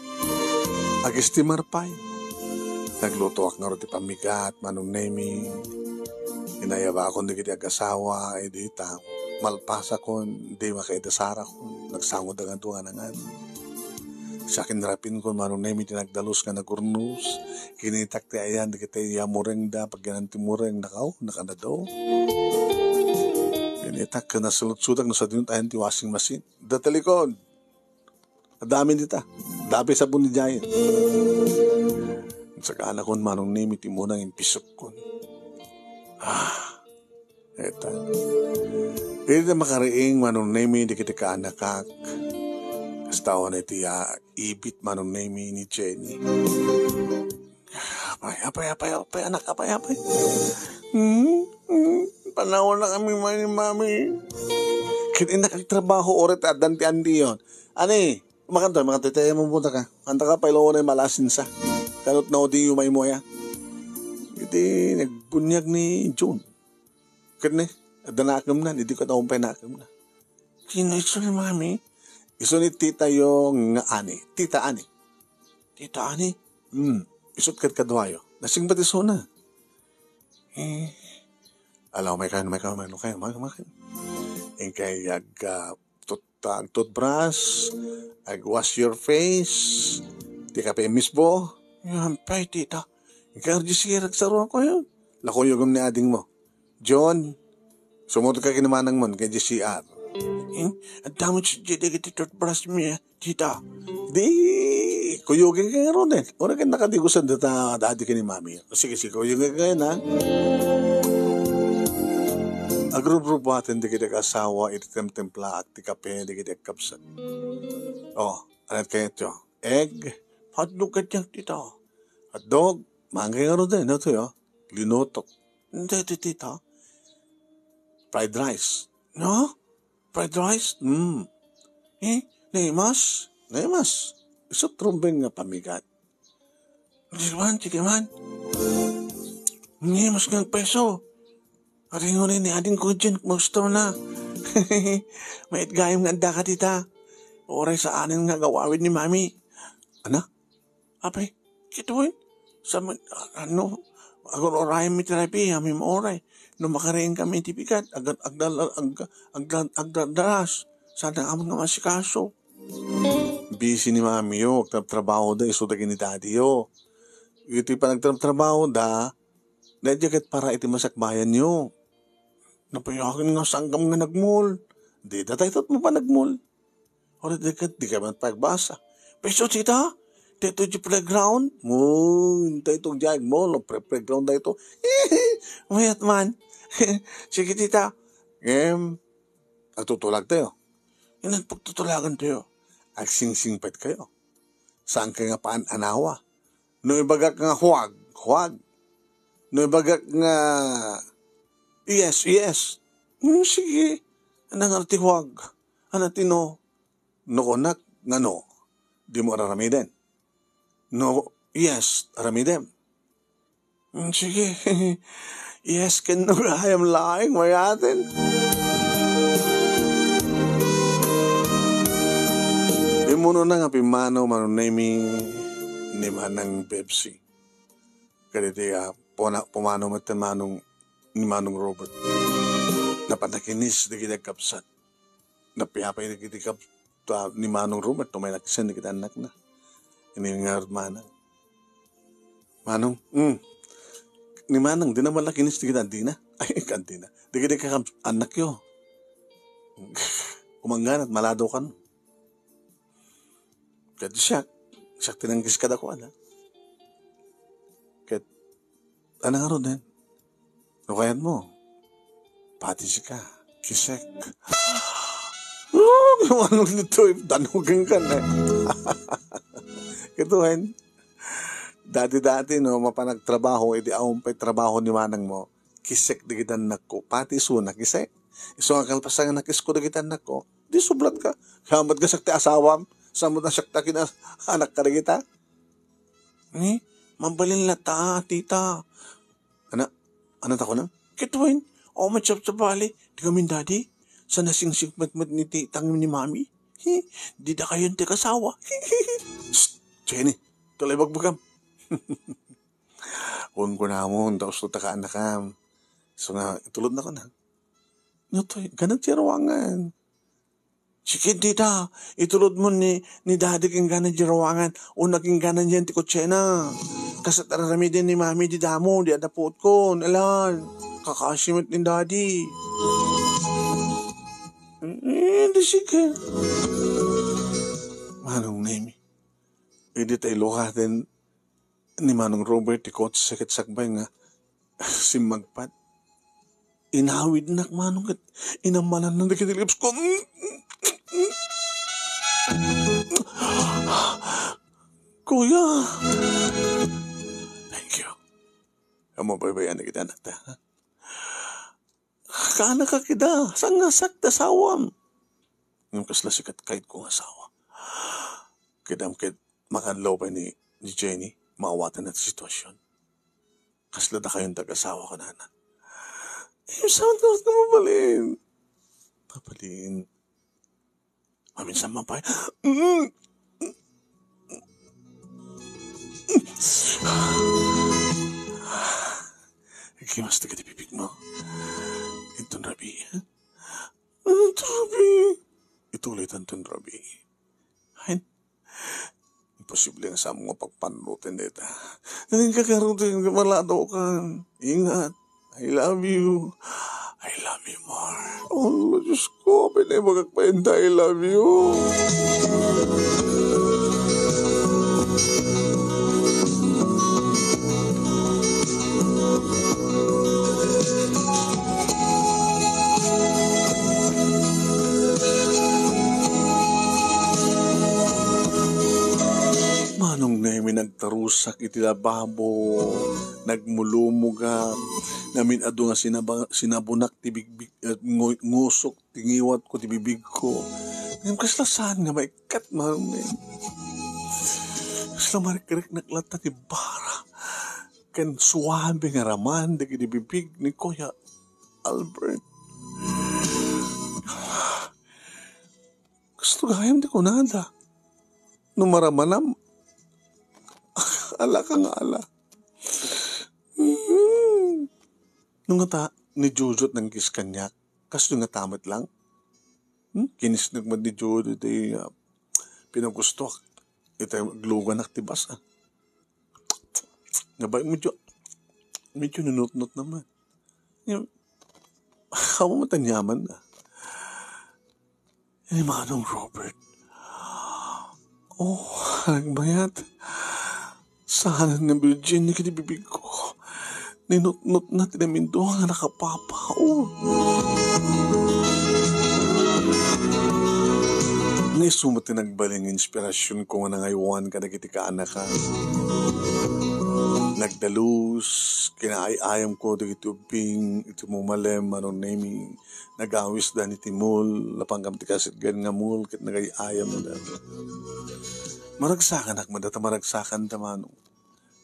Agistimar pay. Naglutoak ngarud ti pamigat, Manong Nemi. Inayabakon dagiti agasawa, ay di ta, malpasakon, di makaidasarakon, nagsangoda nga duanangan. Sa kinrapin ko, Manong Nemi, ti nagdalus nga nagurnos, kinitak ti ayan, dagiti yamurengda, pagyanan ti mureng, nakaw, nakanado. Kinitak, ken nasulotsudak, no sadino ti ayan ti washing machine. Da talikod! Adda amin dita. Dapi sabon ni Jay. Sagana kon Manong Nemi ti munang impisokkon. Ah, eta. Iti makariing Manong Nemi dagiti kaanakak. Kasta awan iti, ah, ibit Manong Nemi ni Jenny. Apay, apay, apay, apay, anak, apay, apay. Hmm? Hmm? Panawan na kami, mami, mami. Ket innak agtrabaho, oray ta addan ti andiyon. Ani, makanto, makanto, tayo mo punta ka. Kanta ka, pailawan na yung malasin sa. Kanot na odi yung may moya. Iti nagbunyag ni June. Ket ne, adda nakemna, idi ka taon pa'y nakemna. Sino isu ni Mami? Isu ni titayo nga Ani. Tita Ani. Tita Ani? Hmm. Isut kad kaduayo. Nasing pati suna. Eh, alaw, may kayo, may kayo, may kayo, may kayo. Ingkay ag, ah, tut-, ag toothbrush, ag wash your face, ti kape mismo. Yan, pay, tita. Ingkay ardi sige, ragsaruan ko yun. Lakuyogom ni ading mo. John, sumurot ka kinamanang mon kay J C R. Eh, ang damo si J D dagiti toothbrush mi, ah, tita. Di, kuyogin ka nga ron eh. Ora ka nakadigusan data, dati ka ni mami. Sige, sige, kuyogin ka yun, ha? Agrubrubuaten dagiti asawa, iti temtemplaak, ti kape, dagiti agkabsat. Oh, anat kayo ito? Egg, hotdog ka dyan, tita. Hotdog, manggay nga ron din, ito, oh. Linutok. Hindi, ito, tita. Fried rice. No? Fried rice? Mm. Eh, naimas? Naimas. Isu trumbeng nga pamigat. Di man, sige man. Naimas nga peso. Aringon ni ading ko dyan, gusto na. Mait gayam nga adda ka dita. Oray saanen nga gawawid ni mami. Ana? Apay, kitoy, sa man, ano, agur-urayam mi ti rabii, amin oray. No makariing kami ti bigat, agad-, agdal-, ag-, agdal-, agdadaras. Sana amin nga masikaso. Busy ni mami yo, agtrabtrabaho da, isu dagini daddy yo. Iti panagtrabtrabaho da, daydi ket para iti masakbayan yo. Napayagen nga sanggam nga nagmol. Di da tayo tat mo pa nagmol. Ora di ket di ka man pagbasa. Peso tita, dito di playground. Mo, dito di mo, lo pre playground dito. Mayat man. Sige tita. Ngem, agtutulag tayo. Yan ang pagtutulagan tayo. Agsingsingpet kayo. Saan ka nga paan anawa? No ibagak nga huwag, huwag. No ibagak nga yes, yes. Hmm, sige. Anang arti huwag? Ano ti no? No kunak nga no, di mo araramiden. No, yes, aramidem. Mm, sige. Yes, ken no gayam laeng mayaten. Immuno na nga pimmanaw Manong Nemi ni Manang Bebsi. Kaditi, ah, puna-, pumanaw met ti manong, ni Manong Robert. Napanakinis dagiti agkabsat. Napiapay dagiti kab-, ta-, ni Manong Robert, no, may nakisen dagiti annakna. Ini nga Manang. Manong, mm. Ni Manang, di na malakinis dagiti andina. Ay, andina. Dagiti kakab-, annakyo. Kumanganat, malado kan. Ket siak, siak ti nangkiss kadakuada. Ket, ano ngaruden? No kayatmo, pati sika, kissek. Oh, ano nito, eh, danugan ka na. Ket wen, dati-dati, no, mapan agtrabaho, idi awan pay trabaho ni manangmo, kissek dagiti annakko, pati isuna, kissek. Isu nga kalpasan nga nakissko dagiti annakko, di sublat ka. Hamat nga siak ti asawam, saan mo ta siak ta kina-, anak ka dagita? Ni, mabalin latta, tita. Ana, ana ta kunam? Ket wen, awan met sabsabali, ti kami ni daddy. Sa nasingsigmat met ni titang ni mami. Hi, di dakayon ti kasawa. Shh, Jenny, tuloy bagbagam. Kunkunamon, ta usto ta kaanakam. So nga, itulod na ko na. No, toy, ganat ti ruangan. Sige, tita, itulod mo ni, ni daddy ken gana di ruangan, o na ken gana diyan ti kutsena. Kas araramiden ni mami di damo, di adda puotkon, alan, kakasi met ni daddy. Eh, di sige. Manong Nemi, idi tay lukaten ni Manong Robert ti kotse ket sakbay nga simmagpat. Inawidnak, Manong, ket inammalanna dagiti lips ko. Kuya. Thank you. Ammo baybay-an dagiti anakta, ha? Kaanakak ida, saan nga siak ti asawam? Ngem kasla sika ti kayatko nga asawa. Kidam ket makaadlaw pay ni, ni Jenny, maawatanna ti sitwasyon. Kasla dakayon ti ag-asawa, kunana. Ngem saan nga mabalin? Mabalin. Maminsan man pay. Mm. Agkimas dagiti bibigmo. Inton rabii, ha? Inton rabii. Ituloyta inton rabii. Ay, imposible nga saan mo nga pagpannutin dayta. Naging kakarutin nga maladaw ka. Ingat. I love you. I love you more. Oh, Diyos ko, pinaibagak pa yun, I love you. Manong Nemi, nagtarusak iti lababo, nagmulumogak, ngamin adu nga sinaba-, sinabonak ti bigbig, eh, ngu-, ngusok ti ngiwatko, ti bibigko. Ngem kasla saan nga maikkat, Manong Nemi? Kasla marikriknak latta ti bara ken suabe nga raman dagiti bibig ni Kuya Albert. Kasto gayam ti kunada. No maramanam, ala ka nga ala. Mhm. No ngata, ni Jojo ti nangkiss kaniak, kastoy ngata met lang? Hmm? Kinisnek met ni Jojo ti, ah, pinagustuak. Iti agluganak ti basa. Nga ba, medyo, medyo ninutnot naman. Yung, awan mo tanyaman na. Ni Manong Robert. Oh, nagbayat. Saan nga virgin ni kiti bibig ko. Ninutnot na ti namindua nga nakapapa. Oh. Nga isu met ti nagbalin nga inspirasyon ko nga nangaywan kadagiti kaanakan. Nagdalus, kinaay-ayam ko dagiti ubbing, iti mumalem, Manong Nemi, nagawisda iti mall, napankam ti kasidgan nga mall, ket nagay-ayamda. Maragsakanak met data, maragsakanda, Manong.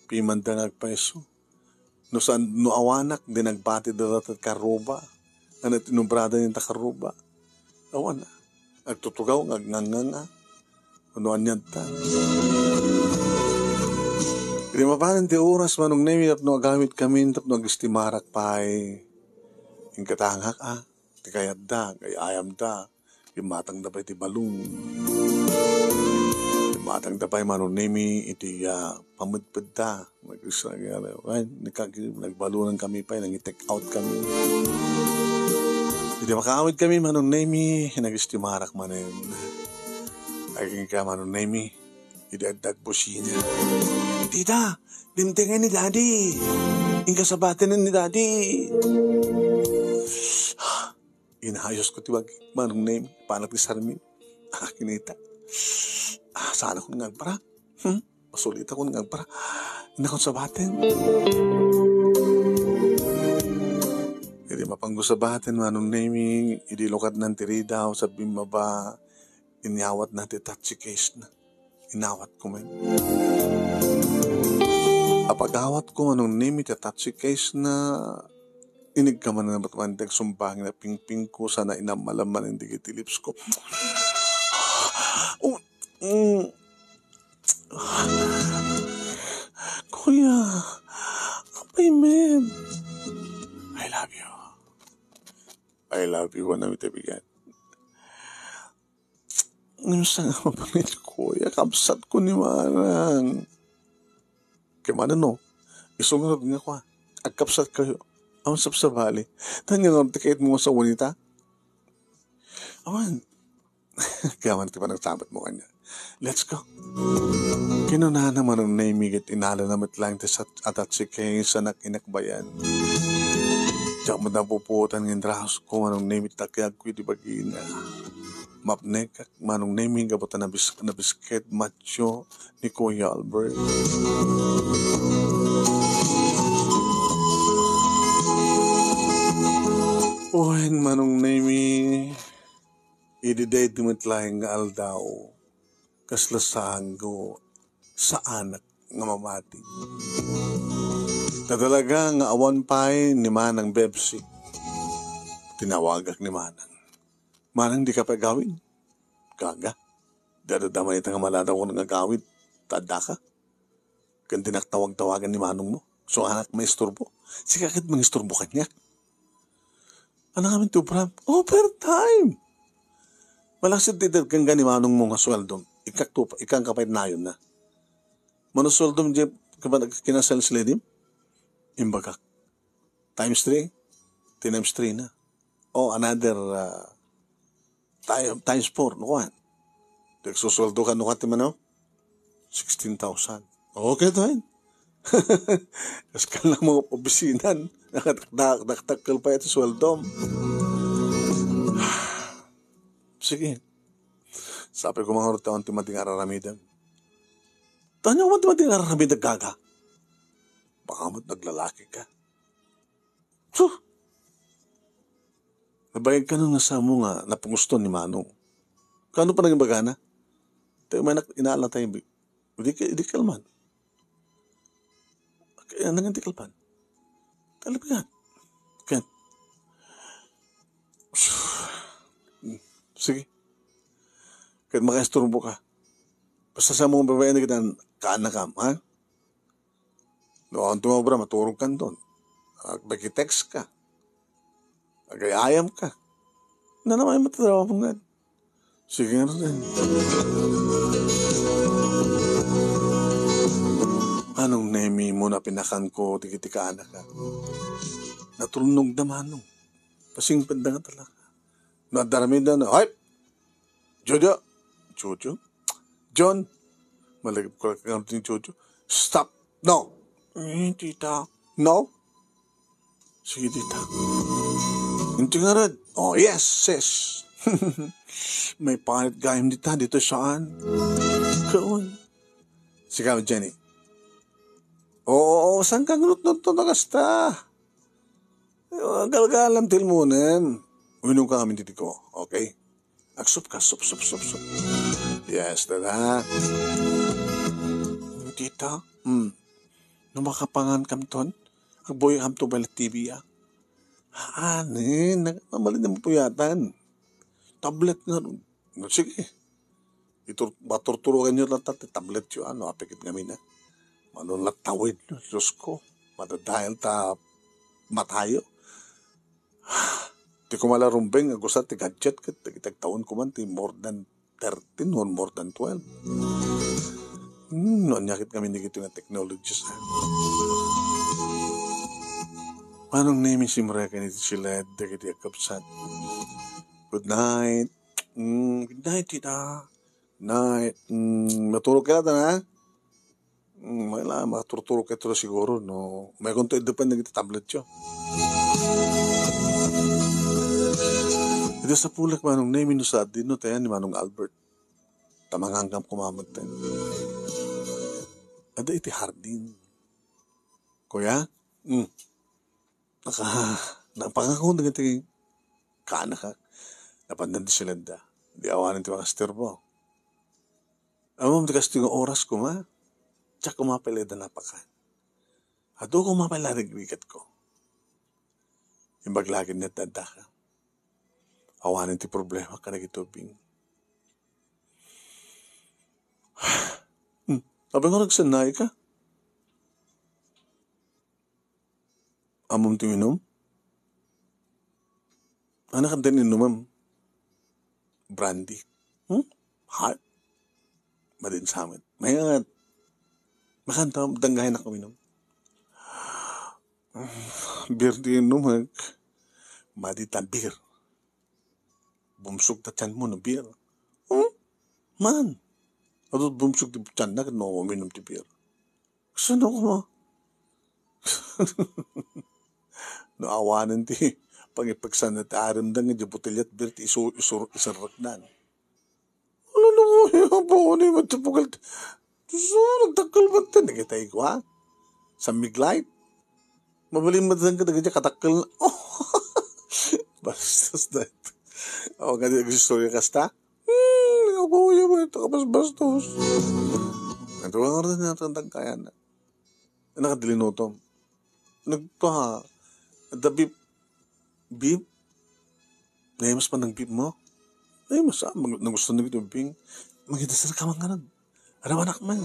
Pimanda nga agpayso. No saan, no awanak, di nagbatida data karruba. Ano ti nubrada ni ta karruba? Awan. Agtutugaw nga agngangnganga. Ano anian ta? Idi mapanen ti oras, Manong Nemi, tapno agawid kami, tapno agistimarak pay. Ingkatangak, ah. Ti kayatda, kay ayamda. Immatangda pay ti balon. Immatangda pay, Manong Nemi, iti, ah, pamedpedda. Nag-, ay, nagkag-, nagbalonan kami pay, nangi-take out kami. Ti Idi makaawidkami, Manong Nemi, nagestimarak manen. Agingga, Manong Nemi, idi adda agbusina. "Tita, dimtengen ni Daddy. Inka sabaten ni Daddy." Inayosko ti bagi, Manong Nemi, panak ti sarmi. Ah, kinita. Ah, saan ako nga agpara? Hmm? Masulitakon nga agpara. Inakon sabaten. Idi mapangko sabaten, Manong Nemi, idi lukadnan ti ridaw sa bimmaba, inyawatna ti attache case na. Inawatko met. Apagawatko, Manong Nemi, ti attache case na, inigka man nga matman ti agsumbangin a pingpingko, sana inammalam man dagiti lips ko. Oh, mm. Kuya, apay met? I love you. I love you, Manong Nemi, ti bigat. Ngem saan nga mapanit, kuya, kabsatko ni Manang. Kaya Manang, no? Isu ngarud nga kua, agkabsatkayo. Awan sabsabali. Tan nga ngarud ti kayatmo nga sawen ita? Awan. Kaya man ti panagsabatmo kaniak. Let's go. Kinunana, Manong Nemi, ket inalana met laeng ti sat-, attache case a nakinakbayan. Diak met napupuotan nga inraosko, Manong Nemi, ta kayatko iti bagina. Mapnekak, Manong Nemi, gapu ta nabis-, nabisket, macho ni Kuya Albert. Wen, Manong Nemi, idi daytoy met laeng nga aldaw, kasla saanko, saanak nga mamati. Ta talaga nga awan pay ni Manang Bebsi. Tinawagak ni Manang. "Manang, dika pay agawid?" "Gaga. Dada-dama ita nga maladaw nga agawid. Ta addaka." Ken dinak tawag-tawagan ni manongmo. Saanak maisturbo. Sika ket mangisturbo kaniak. Ania ngamin ti obram? Overtime! Malaksid ti ited kenka ni manongmo nga sueldom. Ikkak to, ikkanka pay nayonna. Mano sueldom, Jeff, kapan kinasal si Ledim? Imbagak. Times three? Ti times three na. Oh, another, ah, time, times four, no kuan. Ti agsusueldo ka, no kuan ti mano? Sixteen thousand. Okay to, eh. Kas ka lang mga opisina, nakadakdakdakkel pa iti sueldom. Sige. Sabi ko, mga urtaon ti mading araramidem. Tanya mo ti mading araramidem, gaga. Baka mo't naglalaki ka. Sus! Nabayag ka nun nga samo nga napungusto ni Manong. Kano pa naging bagana? Tayo may nak-, inaala tayo, bi-, di ka, di kalman. Kaya nang di kalman. Talaga. Ken. Sige. Ken makaisturbo ka. Basta sa mga babae na kita, kaanakam, ha? No, ang tumawag, maturog ka ton. Ag-, makitext ka. Agay-ayam ka. Na naman yung matatrabaho mo nga. Sige nga rin. Anong nemi mo na pinakan ko, tiki-tika anak ka? Natulnog na manong. Pasingpad na nga talaga. Nadarami na na. Hoy! Jojo! Jojo? John! Malagip ko lang kang ni Jojo. Stop! No! Eh, tita. No? Sige, tita. Inti nga red. Oh, yes, sis. May panit gayam dita, dito saan? Kaon. Sige, Jenny. Oo, saan kang rutnot to nakasta? Galgalam ti ilmunen. Uminom ka ngamin ti tiko, okay? Agsup ka, sup, sup, sup, sup. Yes, dada. Tita, hmm. No makapangan kam ton, agbuya kam to bala T V, ah. Haan, eh, nag-, mabalin na mapuyatan. Tablet nga, sige. Itur-, maturturukan nyo lang ti tablet yo, ano, apikit ngamin, eh. Mano latawid, Diyos ko. Madadael ta matayo. Ti kumala rumbeng, agusa ti gadget, ket dagiti agtawen kuman ti more than thirteen or more than twelve. Hmm, no, anyakit kami ni nga technologies, eh. Manong Nemi, simrek ken iti siled dagiti agkabsat. Good night. Mm, good night, tita. Night. Mm, maturog ka na, ha? Mm, may la, maturturog ka siguro, no? May kunto iddepen dagiti tablet yo. Iti sapulek, Manong Nemi, no sa dinno tayan ni Manong Albert. Tamanganggam kumamet tayo. Ada iti hardin. Kuya? Mm. Naka, napangako dagiti kaanakak. Napandan ti silanda. Di awanen ti makastirbo. Ammom ti kastoy nga oras koma, diak koma pay la ida napakan. Adu koma pay la rigrikatko. Imbag la ket ni adda-addaka. Awanen ti problema kadagiti ubing. Hmm. Apay nga nagsannay ka? Ammom ti uminum? Ano ka din inumam? Brandy. Hmm? Hot? Madin sa amin. Mayat. Makanta, danggayan ako uminum. Beer ti inumag. Madi ta beer. Bumsog ta tiyan mo no beer. Hmm? Man. Adu bumsog ti tiyan na, no, uminum ti beer. Saan ako ma? No, awanen ti pangipagsan na ti arimdan nga di botelya ti beer ti isu-, isur-, iserrekdan. Ano na ko, ya, pa, ano yung matapugal ti-, so, nagtakal ba ti-, nakita ko, ha? Sa Miglite? Mabalin mo ka dagiti katakkel na. Bastos na ito. Awan nga di agsistorya kasta. Hmm, nakabuya mo ito, kabasbastos. Ito ang oras na ito, ang tagkayan na. Nakadilinutom. Nagpa, the beef, beef? Naimas pa ng beef mo? Naimas, ah, mag-, nagustuhan na ito, Bing. Magdasal ka man nga nun. Arawanak man.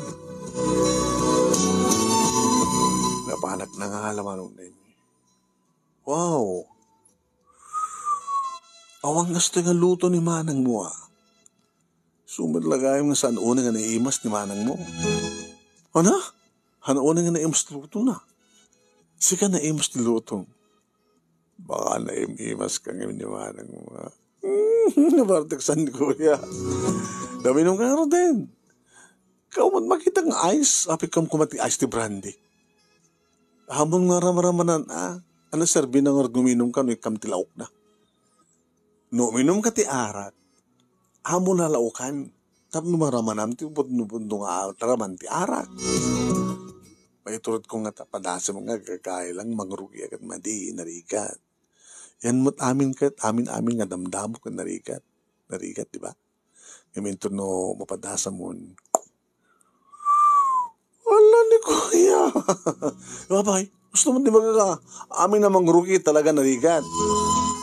Napanak na nga alamanong na ini. Wow! Awan gasto nga luto ni manang mo, ah. Sumat lagayam nga saan unay nga naimas ni manang mo. Ano? Han unay nga naimas ti luto na. Sika naimas ti luto. Baka naim-imas ka ngayon ni manang mo, ah. Nabartek san ni kuya. Naminum ka nga din. Kaumat makita nga ice, apay kam kumati ice ti brandy. Amon nga ramramanan, ah. Ano serbi na nga guminum ka no ikam ti laok na? No uminum ka ti arak, amo na laokan. Tapno maramanam ti budno-budno nga taraman ti arak. Maiturod ko nga ta padasem nga agkakailang mangrugi agad madi, narigat. Yan mo't amin ket, amin-amin nga damdamo ket narigat. Narigat, di ba? Ngamin to no mapadasam mon. Ala ni kuya. Babay, gusto mo di magkaka-, amin na mangrugi talaga narigat.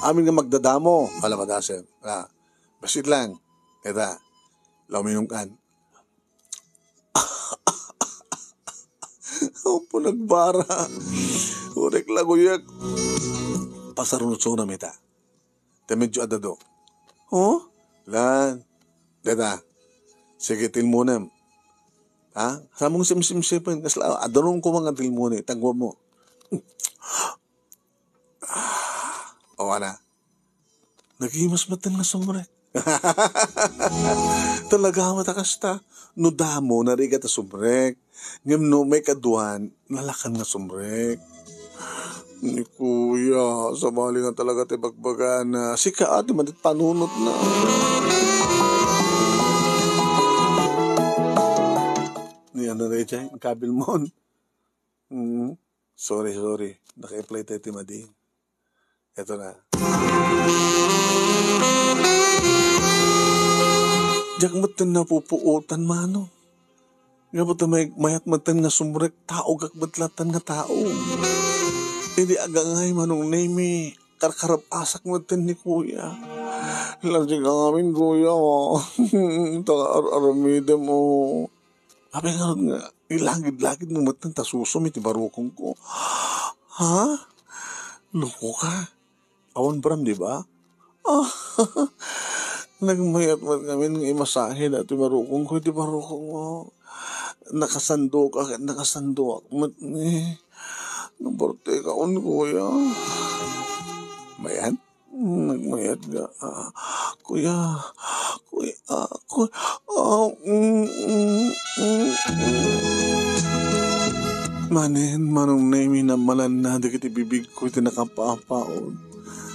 Amin nga magdadamo. Ala, madasem. Ah, basit lang. Eta, lauminong kan. Apo nagbara. Urek laguyak. Pasarunod-sunam ita. Ti medyo adado. Oh? Lan. Deta. Sige, tilmunem. Ha? Samong simsimsipen. Kasla, adunong ko mga tilmuni. Tagwa mo. Ah, o, ana. Nagimas met nga sumrek. Talaga met a kasta. No damo, narigat a sumrek. Ngem no maikaduan, nalakan nga sumrek. Ni kuya, sabali nga talaga ti bagbagana. Sika, adi, madit panunot na. Ni ano na iti, kabil mon. Mm. Sorry, sorry. Naka-apply tayo ti madi. Eto na. Diak metten napupuotan, mano. Nga ba't may, mayat metten nga sumrek, taogak met latan nga tao. Idi agangay, Manong Nemi, karkarabasak metten ni Kuya. Lasing amin, Kuya, oh. Ta ar-, aramidem, oh. Apay nga, nga ilagid-lagid mo met ta susum iti barukong ko. Ha? Loko ka? Awan bram, di ba? Ah, nagmayat met ngamin nga imasahe dati barukong ko, iti barukong ko. Nakasando ka, nakasando ak met ni. Nabartekaon, kuya. Mayat? Mm, nagmayat nga. Ah, kuya, kuya, kuya. Ah, mm, mm, mm, mm. Manen, Manong Nemi, namalanna dagiti bibigko iti nakapapaon.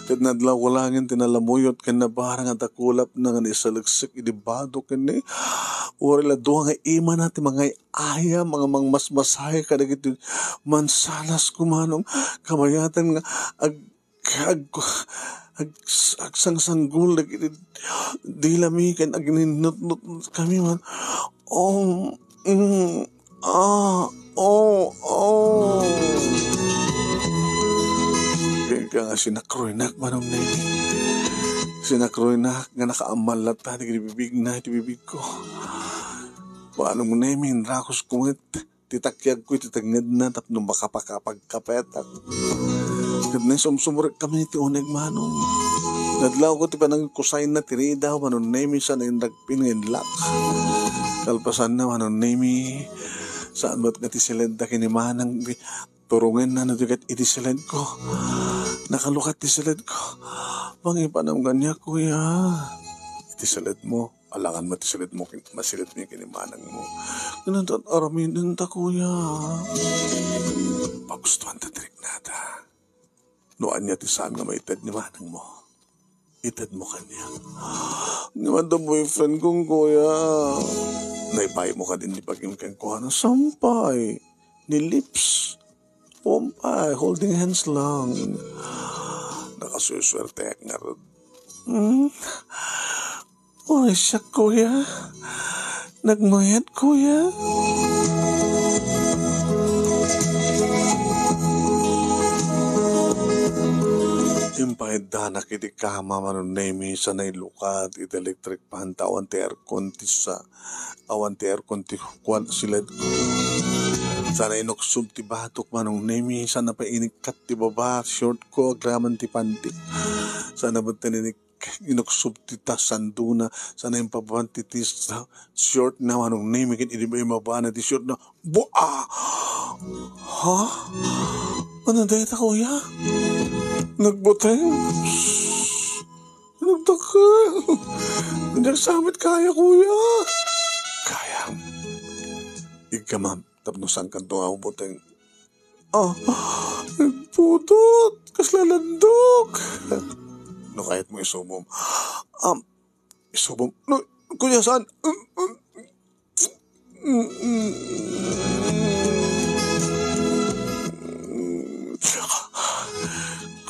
Ket nadlawko laeng ti nalamuyot ken nabara nga dakulapna nga naisaleksek idi bado ken ni, uray la dua nga imana ti mangay-ayam nga mangmasmasay kadagiti mansanas ko, Manong. Kabayatan nga ag-, ag-, ag-, agsangsanggol dagiti dilami ken agninnutnot kami man. Oh, mm, ah, oh, oh. Ken ka nga sinakroynak, Manong Nemi. Sinakroynak nga nakaammallat dagiti bibigna iti bibigko. Manong Nemi, inrakusko met ti takiagko iti tengngedna tapno makapakapagkapetak. Ket naisumsumrek kami iti uneg, Manong. Nadlawko ti panangkusayna ti ridaw, Manong Nemi, sana inragpin nga inlak. Kalpasanna, Manong Nemi, saan met nga ti siledda ken ni Manang, turongenna no di ket iti siledko. Nakalukat ti siledko. Pangipanam kaniak, kuya. Iti siledmo. Alangan met ti siledmo ken, masiledmi ken ni manangmo. Ngem ania ti aramidenta, kuya? Pagustuanta ti riknada. No ania ti saan nga maited ni manangmo, itedmo kaniak. Ngem adda boyfriend ko, kuya. Naipaymo kadin ti bagim kenkuana? Sampay. Ni lips. Sampay. Holding hands lang. Nakasusuerteak ngarud. Hmm? Uray siak, kuya. Nagmayat, kuya. Impaiddanak iti kama, Manong Nemi, sana ilukat iti electric fan ta awan ti aircon ti sa-, awan ti aircon ti kuan, siledko. Sana inuksog ti batok, Manong Nemi, sana pay inikkat ti baba, short ko, agraman ti pantik. Sana met inik-, inuksog ti ta-, sandona, sana impabanti ti sa-, short na, Manong Nemi, ket idi immabana ti short na, bua! Ha? Ania dayta, kuya? Nagbuteng? Nagdakkel? Diak sa met kaya, kuya. Kayam. Igkamam, tapno saankanto nga mabuteng. Ah, nagpudot. Kasla landok. No kayatmo isubom. Um, isubom. No, kuya, saan?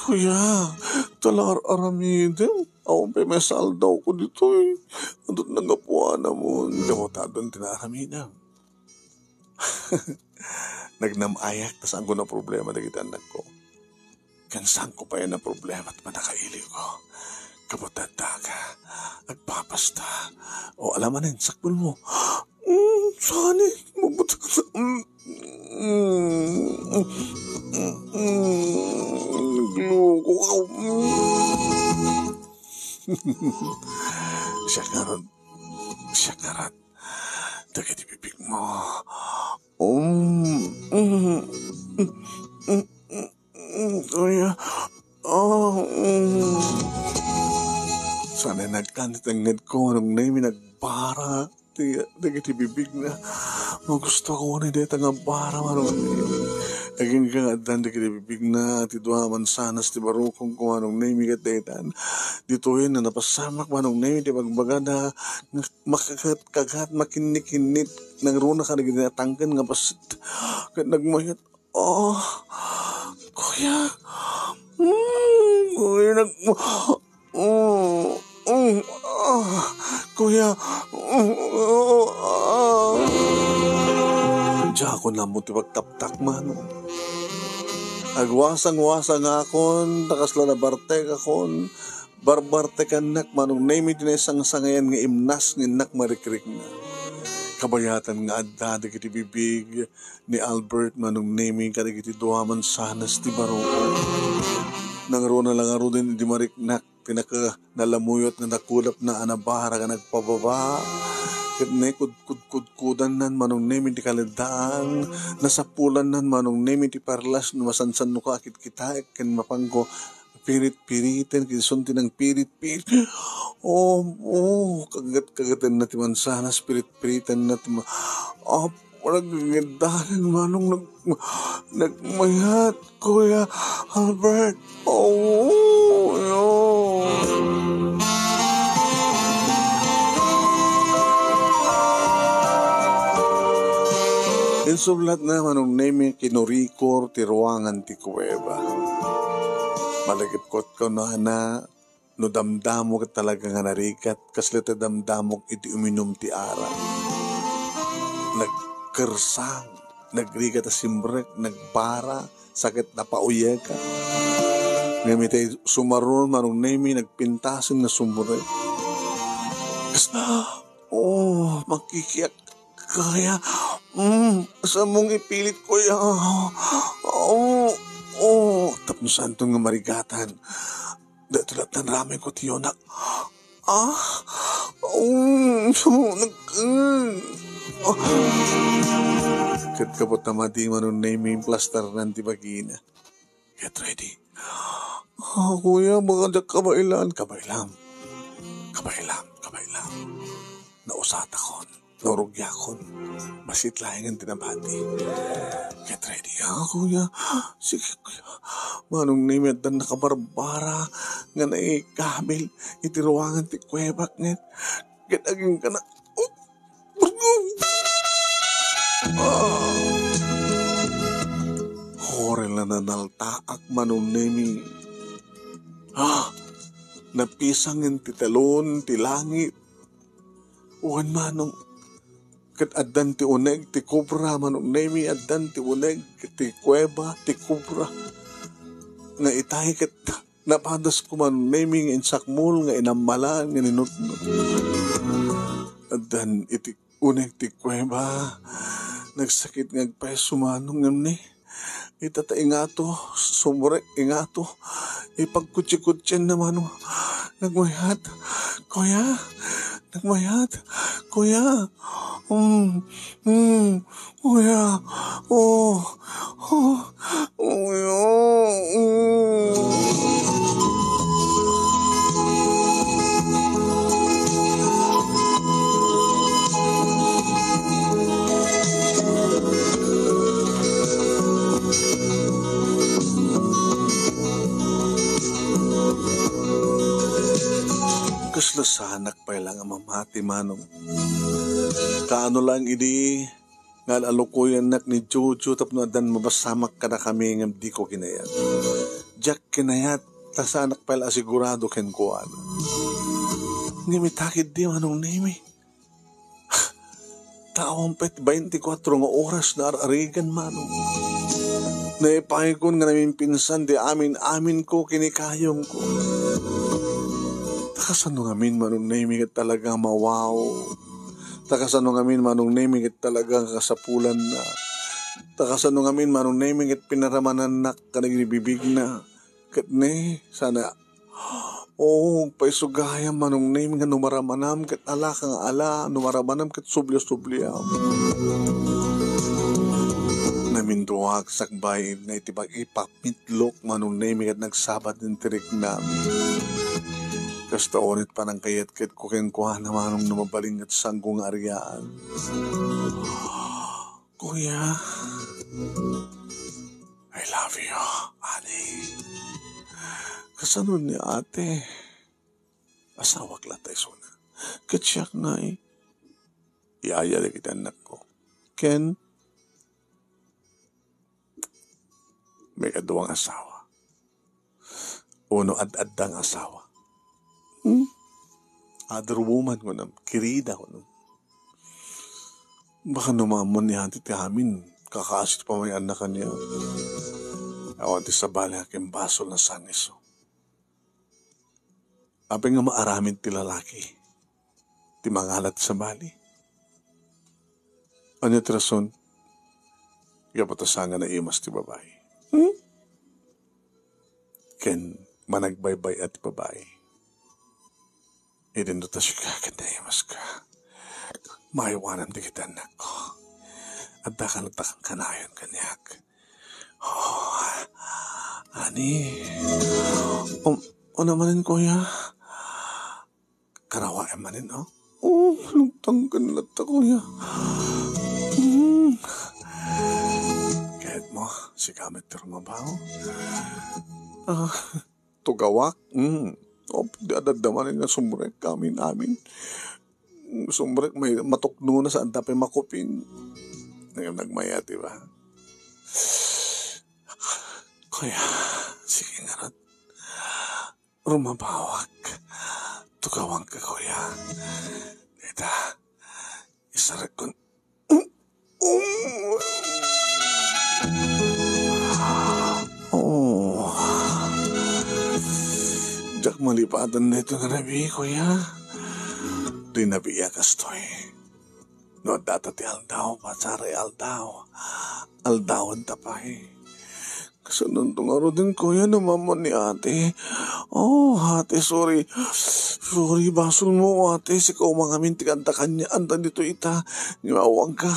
Kuya, ta la ar-aramidem. Awan pay maisaldawko ditoy. Adut nangapuanamon. Kabutadon ti naaramidem. Nagnam-ayak ta saanko naproblema dagiti annakko. Ken saanko pay a naproblema ti pannakailiwko. Kabutadda ka. Agpapasta. O, ala manen, sakbelmo. Mm, saan ni? Mabut-, mm, mm, mm, mm, nagluko ka. Mm. Siak ngarud. Siak ngarud. Dagiti bibigmo. Um, mm, mm, mm, mm, kuya. Ah, mm. Sana nagkan ti tengngedko, Manong Nemi, nagbara ti, dagiti bibigna. Magusto ko ni deta nga bara, Manong Nemi. Agingga nga addan dagiti bibigna, ti dua mansanas ti barukongko, Manong Nemi, ket daytan. Ditoyen a napasamak, Manong Nemi, ti bagbagada nga makakat-kakat, makinnikinnit, nangruna kadagiti natangken nga bassit. Ket nagmayat, "Oh, kuya, mm, kuya, nag-, oh, mm, ah, kuya, mm, oh, ah." Diakon ammo ti pagtaptak, Manong. Agwasangwasangakon, ta kasla nabartekakon, barbartekannak, Manong Nemi, ti naisangsangayan nga imnas nga innak marikrikna. Kabayatan nga adda dagiti bibig ni Albert, Manong Nemi, kadagiti dua mansanas ti barukong. Nangruna la ngaruden idi mariknak, ti naka-, nalamuyot nga nakulapna a nabara nga nagpababa. Ket ne, kudkudkudkudannan Manong Nemi ti kaleddaan, nasapulannan Manong Nemi ti parlas no masansannoka a kitkitaek ken mapanko pirit-piriten, ket isun ti nangpirit-pirit. Oh, oh, kagat-kagatenna ti mansanas, pirit-piritenna ti ma-, ah, nagngeddalan, Manong, nag-, nagmayat, Kuya Albert. Oh, no. Insublatna Manong Nemi, kinurikor ti ruangan ti kuweba. Malagipkot kunana, no damdamok talaga nga narigat, kasla ti damdamok iti uminum ti arak. Nagkersang, nagrigat a simrek, nagbara, sakit na pauyeka. Ngem itay sumaruno Manong Nemi, nagpintasen nga sumrek. Kas-, oh, makikiak kaya. Mm, asamo'ng ipilit, Kuya. Oh, oh, tapno saanton nga marigatan. Daytoy latta ramay ko ti yonak. Ah, oh, nag-, mm. Ah. Ket gapu ta madi Manong Nemi, implasternan ti bagina. Get ready. Ah, Kuya, baka diak kabaelan. Kabaelam. Kabaelam, kabaelam. Nausatakon. Naurugiakon. Bassit laengen ti nabati. Get ready, ha, Kuya? Sige, Kuya. Manong Nemi, addan nakabarbara nga naikabil iti ruangan ti kuwebak, nget. Ket agingga na. Oh! Ah! Horel a nanaltaak, Manong Nemi. Ah! Napisangen ti talon ti langit. Wen, Manong, ket addan ti uneg ti kobra, Manong Nemi, addan ti uneg ti kuweba ti kobra. Nga itay ket napadasko, Manong Nemi, nga insakmol, nga inammalan, nga ninutnot. Addan iti uneg ti kuweba. Nagsakit nga agpayso, Manong, ngem ni, ita ta ingato, sumrek ingato, ipagkutsi-kutsienna, Manong. Nagmayat, Kuya. Nagmayat, Kuya. Mm, mm, Kuya. Oh, oh, Kuya. Mm. Kasla saanak pay la nga mamati, Manong. Kaano laeng idi nga al-alukoyannak ni Jojo tapno addan mabasamak kadakami ngem diko kinayat. Diak kinayat, ta saanak pay la a sigurado kenkuana. Ngem ita ketdi, Manong Nemi. Ta awan pay ti baintikwatro nga oras nga ar-arigan, Manong. Naipaykon nga namimpinsan ti amin-aminko ken ni kayongko. Ta kasano ngamin, Manong Nemi, ket talaga mawaw. Ta kasano ngamin, Manong Nemi, ket talaga kasapulanna. Ta kasano ngamin, Manong Nemi, ket pinaramanannak kadagiti bibigna. Ket ne, sana, oh, agpayso gayam, Manong Nemi, nga no maramanam ket alaka nga ala, no maramanam ket subliasublia. Naminduak sakbay nga iti pag-ipakmitlok, Manong Nemi, ket nagsabat ti riknam. Kasta unay panangkayat ket ko kenkuana, Manong, no mabalin ket saanko nga arian. Kuya, I love you, honey. Kasano ni ate? Asawak la ta isuna. Ket siak ngay, yaya dagiti annakko. Ken, may kaduang asawa. Uno ad-adda nga asawa. Hmm? Other woman, kunam. Kirida, kunam. Baka no maammon ni ate ti amin, kakaasi ti pamay-anna kaniak. Awan ti sabali nga kimbasol na saan isu. Apay nga maaramid ti lalaki ti mangalat sabali? Ania ti rason? Gapu ta saan nga naimas ti babai. Hmm? Ken managbaybay-at ti babai. Idinto ta sika ken naimaska. Maaywanam dagiti annakko. Adda kano ta kankanayon kaniak. Oh, ani? Um, ano manen, kuya? Karawaem manen, oh. Oh, lugtangken latta, kuya. Mm. Kayatmo, sika met ti rumabaw. Ah, tugawak. Mm. Oh, di adda manen nga sumrek amin-amin. Sumrek, may matuknona, saan ta pay makupin. Ngem nagmayat, di ba? Kuya, sige ngarud. Rumabawak. Tugawanka, kuya. Dita, isarekkon. Oh. Diak malipatan daytoy nga rabii, kuya. Rinabiiak kastoy. No adda ta ti aldaw, patsaray aldaw. Aldawen ta pay. Kasano ngaruden, kuya, no maammo ni ate? Oh, ate, sorry. Sorry, basolmo, ate. Sika man ngamin ti adda kaniak, adda ditoy ita. Ngem awanka.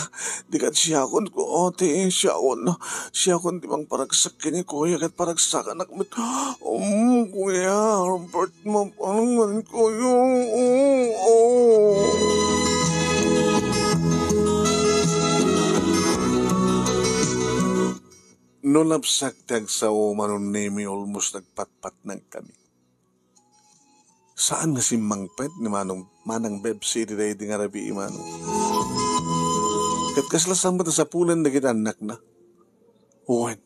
Di ket siakon, ate, siakon. Siakon ti mangparagsak ken ni kuya, ket paragsakanak met. Um, kuya, Robert, mapanungan kayo. Oh, oh. No napsak ti agsao, Manong Nemi, almost nagpatpatnang kami. Saan nga simmangpet ni Manong, Manang Bebsi iti daydi nga rabii, Manong. Ket kasla saan met a sapulen dagiti annakna? Wen,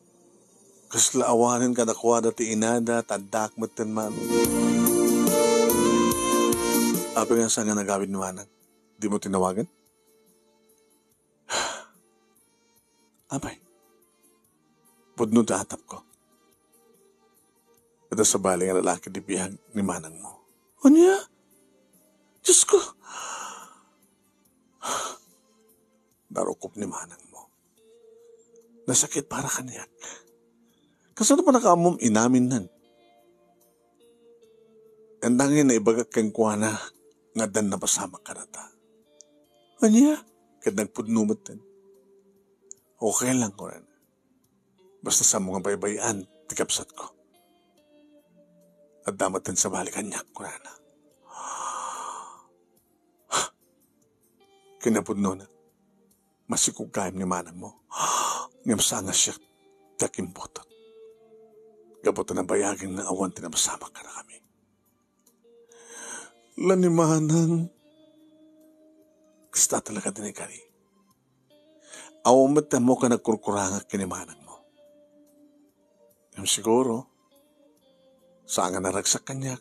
kasla awanen kadakuada ti inada, ta addaak metten, Manong. Apay nga saan nga nagawid ni Manang? Dimo tinawagan? Apay, pudno ti atapko. Adda sabali nga lalaki ti biag ni manangmo. Ania? Diosko! Narukop ni manangmo. Nasakit para kaniak. Kasano pay nga ammom inaminnan? Ania ngay naibagak kenkuana nga addan napasamak kadata? Ania? Ket nagpudno metten. Okay lang, kunana. Basta saanmo nga baybay-an ti kabsatko. Adda metten sabali kaniak, kunana. Kinapudnona, masikog gayam ni manangmo. Ngem saan nga siak ti akimputot. Gapu ta nabayagen nga awan ti napasamak kadakami. La ni manang, kasta talaga ti naikari. Awan met ti ammok a nagkurkurangak ken ni manangmo. Ngem siguro, saan nga naragsak kaniak,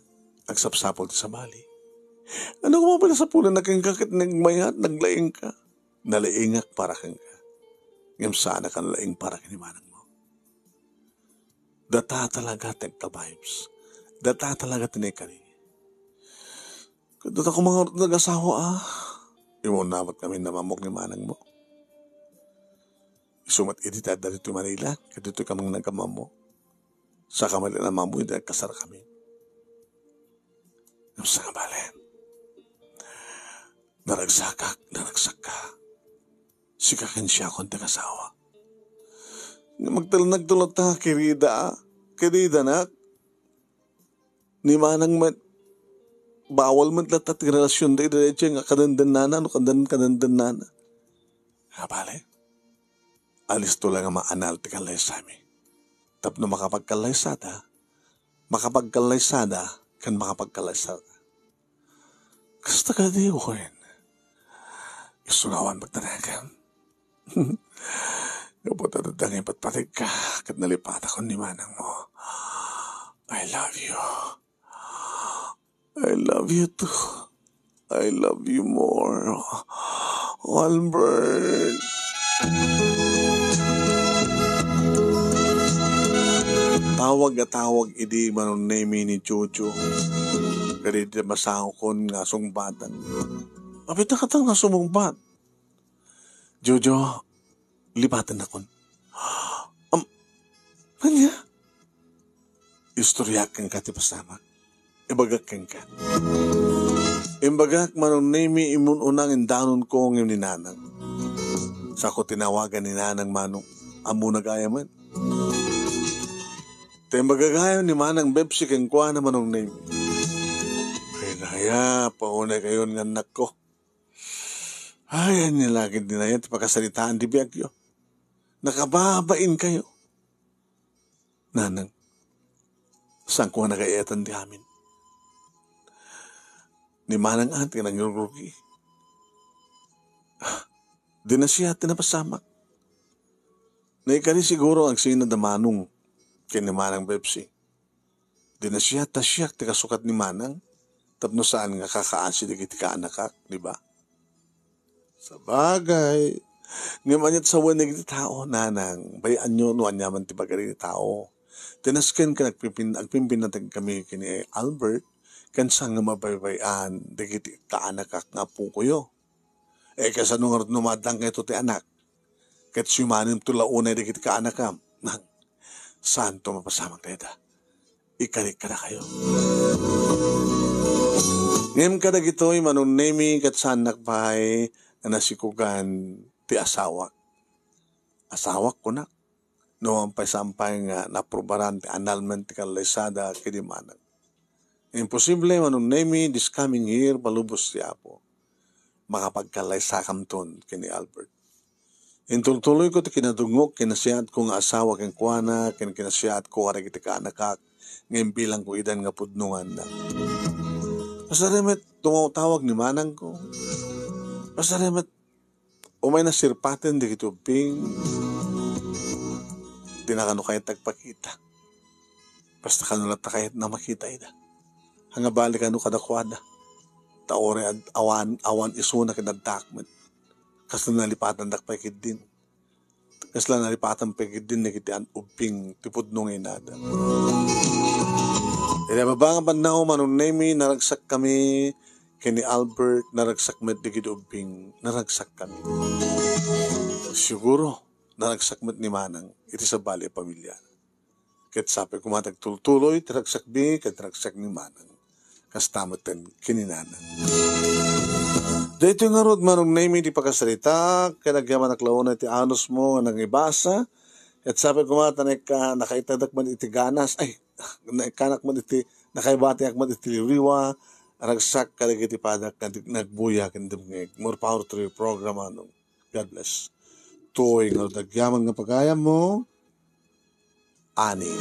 agsapsapul ti sabali. Ania koma pay a sapulenna kenka ket nagmayat, naglaingka? Nalaingak para kenka. Ngem saanak a nalaing para ken ni manangmo. Data talaga ti agka-vibes. Data talaga ti naikari. Ket data koma ngarud ti nag-asawa, a. Immuna met ngamin a mammok ni manangmo. Isu met idi ti adda ditoy Manila, ket ditoy kami nagkamammo. Saka met laeng a mammok idi nagkasarkami. Ngem saan nga bale? Naragsakak, naragsakka. Sika ken siakon ti asawa. Nga magtalnag tulata, kirida, kiridanak. Ni manang met, bawal met latta ti relasionda ida daydiay nga kadendennana no kaden-, kadendennana. Nga bale, alisto laeng a maanal ti kallaysami. Tapno makapagkallaysada, makapagkallaysada, ken makapagkallaysada. Kasta kadi wen? Isu nga awan pagtanagan. Gapu ta adda nga ipatpategka ket nalipatakon ni manangmo. I love you. I love you too. I love you more, Albert. Tawag a tawag idi Manong Nemi ni Jojo. Kadi ti masangkon nga sungbatan. Apay, dakata nga sumungbat. Jojo, lipatennakon. Am, ania? Istoryaak kenka ti pasamak. Ibagak kenka. Imbagak, Manong Nemi, imun-una nga indanonko ngem ni Nanang. Saanko tinawagan ni Nanang, Manong. Ammona gayamen. Ta imbaga gayam ni Manang Bebsi kenkuana, Manong Nemi. Ay, naya, paunay kayon nga annakko. Ay, ania la ket ni naya ti pakasaritaan ti biagyo. Nakababain kayo. Nanang, saanko nga nagaetan ti amin. Ni Manang Ate nga nangrurugi. Di na siya ti napasamak. Naikari siguro agsina da Manong ken ni Manang Bebsi. Di na siya ta siak ti kasukat ni Manang tapno saan nga kakaasi dagiti kaanakak, di ba? Sabagay, ngem aniat sawen dagiti tao, Nanang, bay-anyo no aniaman ti baga dagiti tao. Tinasken ken agpipin-, agpimpinateg kami ken ni Albert, ken saan nga mabaybay-an dagiti kaanakak nga appokoyo. E, kasano ngarud no maaddang kayto ti anak? Ket siumanem to la unay dagiti kaanakam. Nang, saanto mapasamak dayta? Ikarik kadakayo. Ngem kadagitoy, Manong Nemi, ket saannak pay nga nasikugan ti asawak. Asawak, kunak. No, ampay saan pay nga naaprubaran ti annulment ti kallaysada ken ni Manang. Imposible, Manong Nemi, this coming year, palubos ti Apo. Makapagkallaysakamton ken ni Albert. Intultuloyko ti kinadungngok, kinasiatko nga asawa kenkuana, ken kinasiatko kadagiti kaanakak, nga imbilangko idan nga pudnonganna. Pasarimet, tumawtawag ni manangko. Pasarimet, umay nasirpaten dagiti ubbing. Di na kano kayat agpakita. Basta kano latta kayat na makita ida. Ania bali kano kadakuada. Ta uray ad-, awan, awan isuna ket addak met. Kasla nalipatandak pay ketdin. Kasla nalipatan pay ketdin dagiti an-, ubbing ti pudno nga inada. Iti baba nga bannaw, Manong Nemi, naragsak kami ken ni Albert, naragsak met dagiti ubbing, naragsak kami. Siguro, naragsak met ni Manang iti sabali a pamilya. Ket sapay koma ti agtultuloy ti ragsakmi ken ti ragsak ni Manang. Kasta met ken ni Nanang. Daytoy ngarud, Manong Nemi, ti pakasaritak, ket agyamanak la unay ti anusmo nga nangibasa. Ket sapay koma ta naika-, nakaitadak met iti ganas, ay, naikanak met iti, nakaibatiak met iti liwliwa, ragsak kadagiti padak nga nagbuya ken dumngeg. More power to your program, Manong. God bless. Toy nga agyaman nga pagayammo, Ani.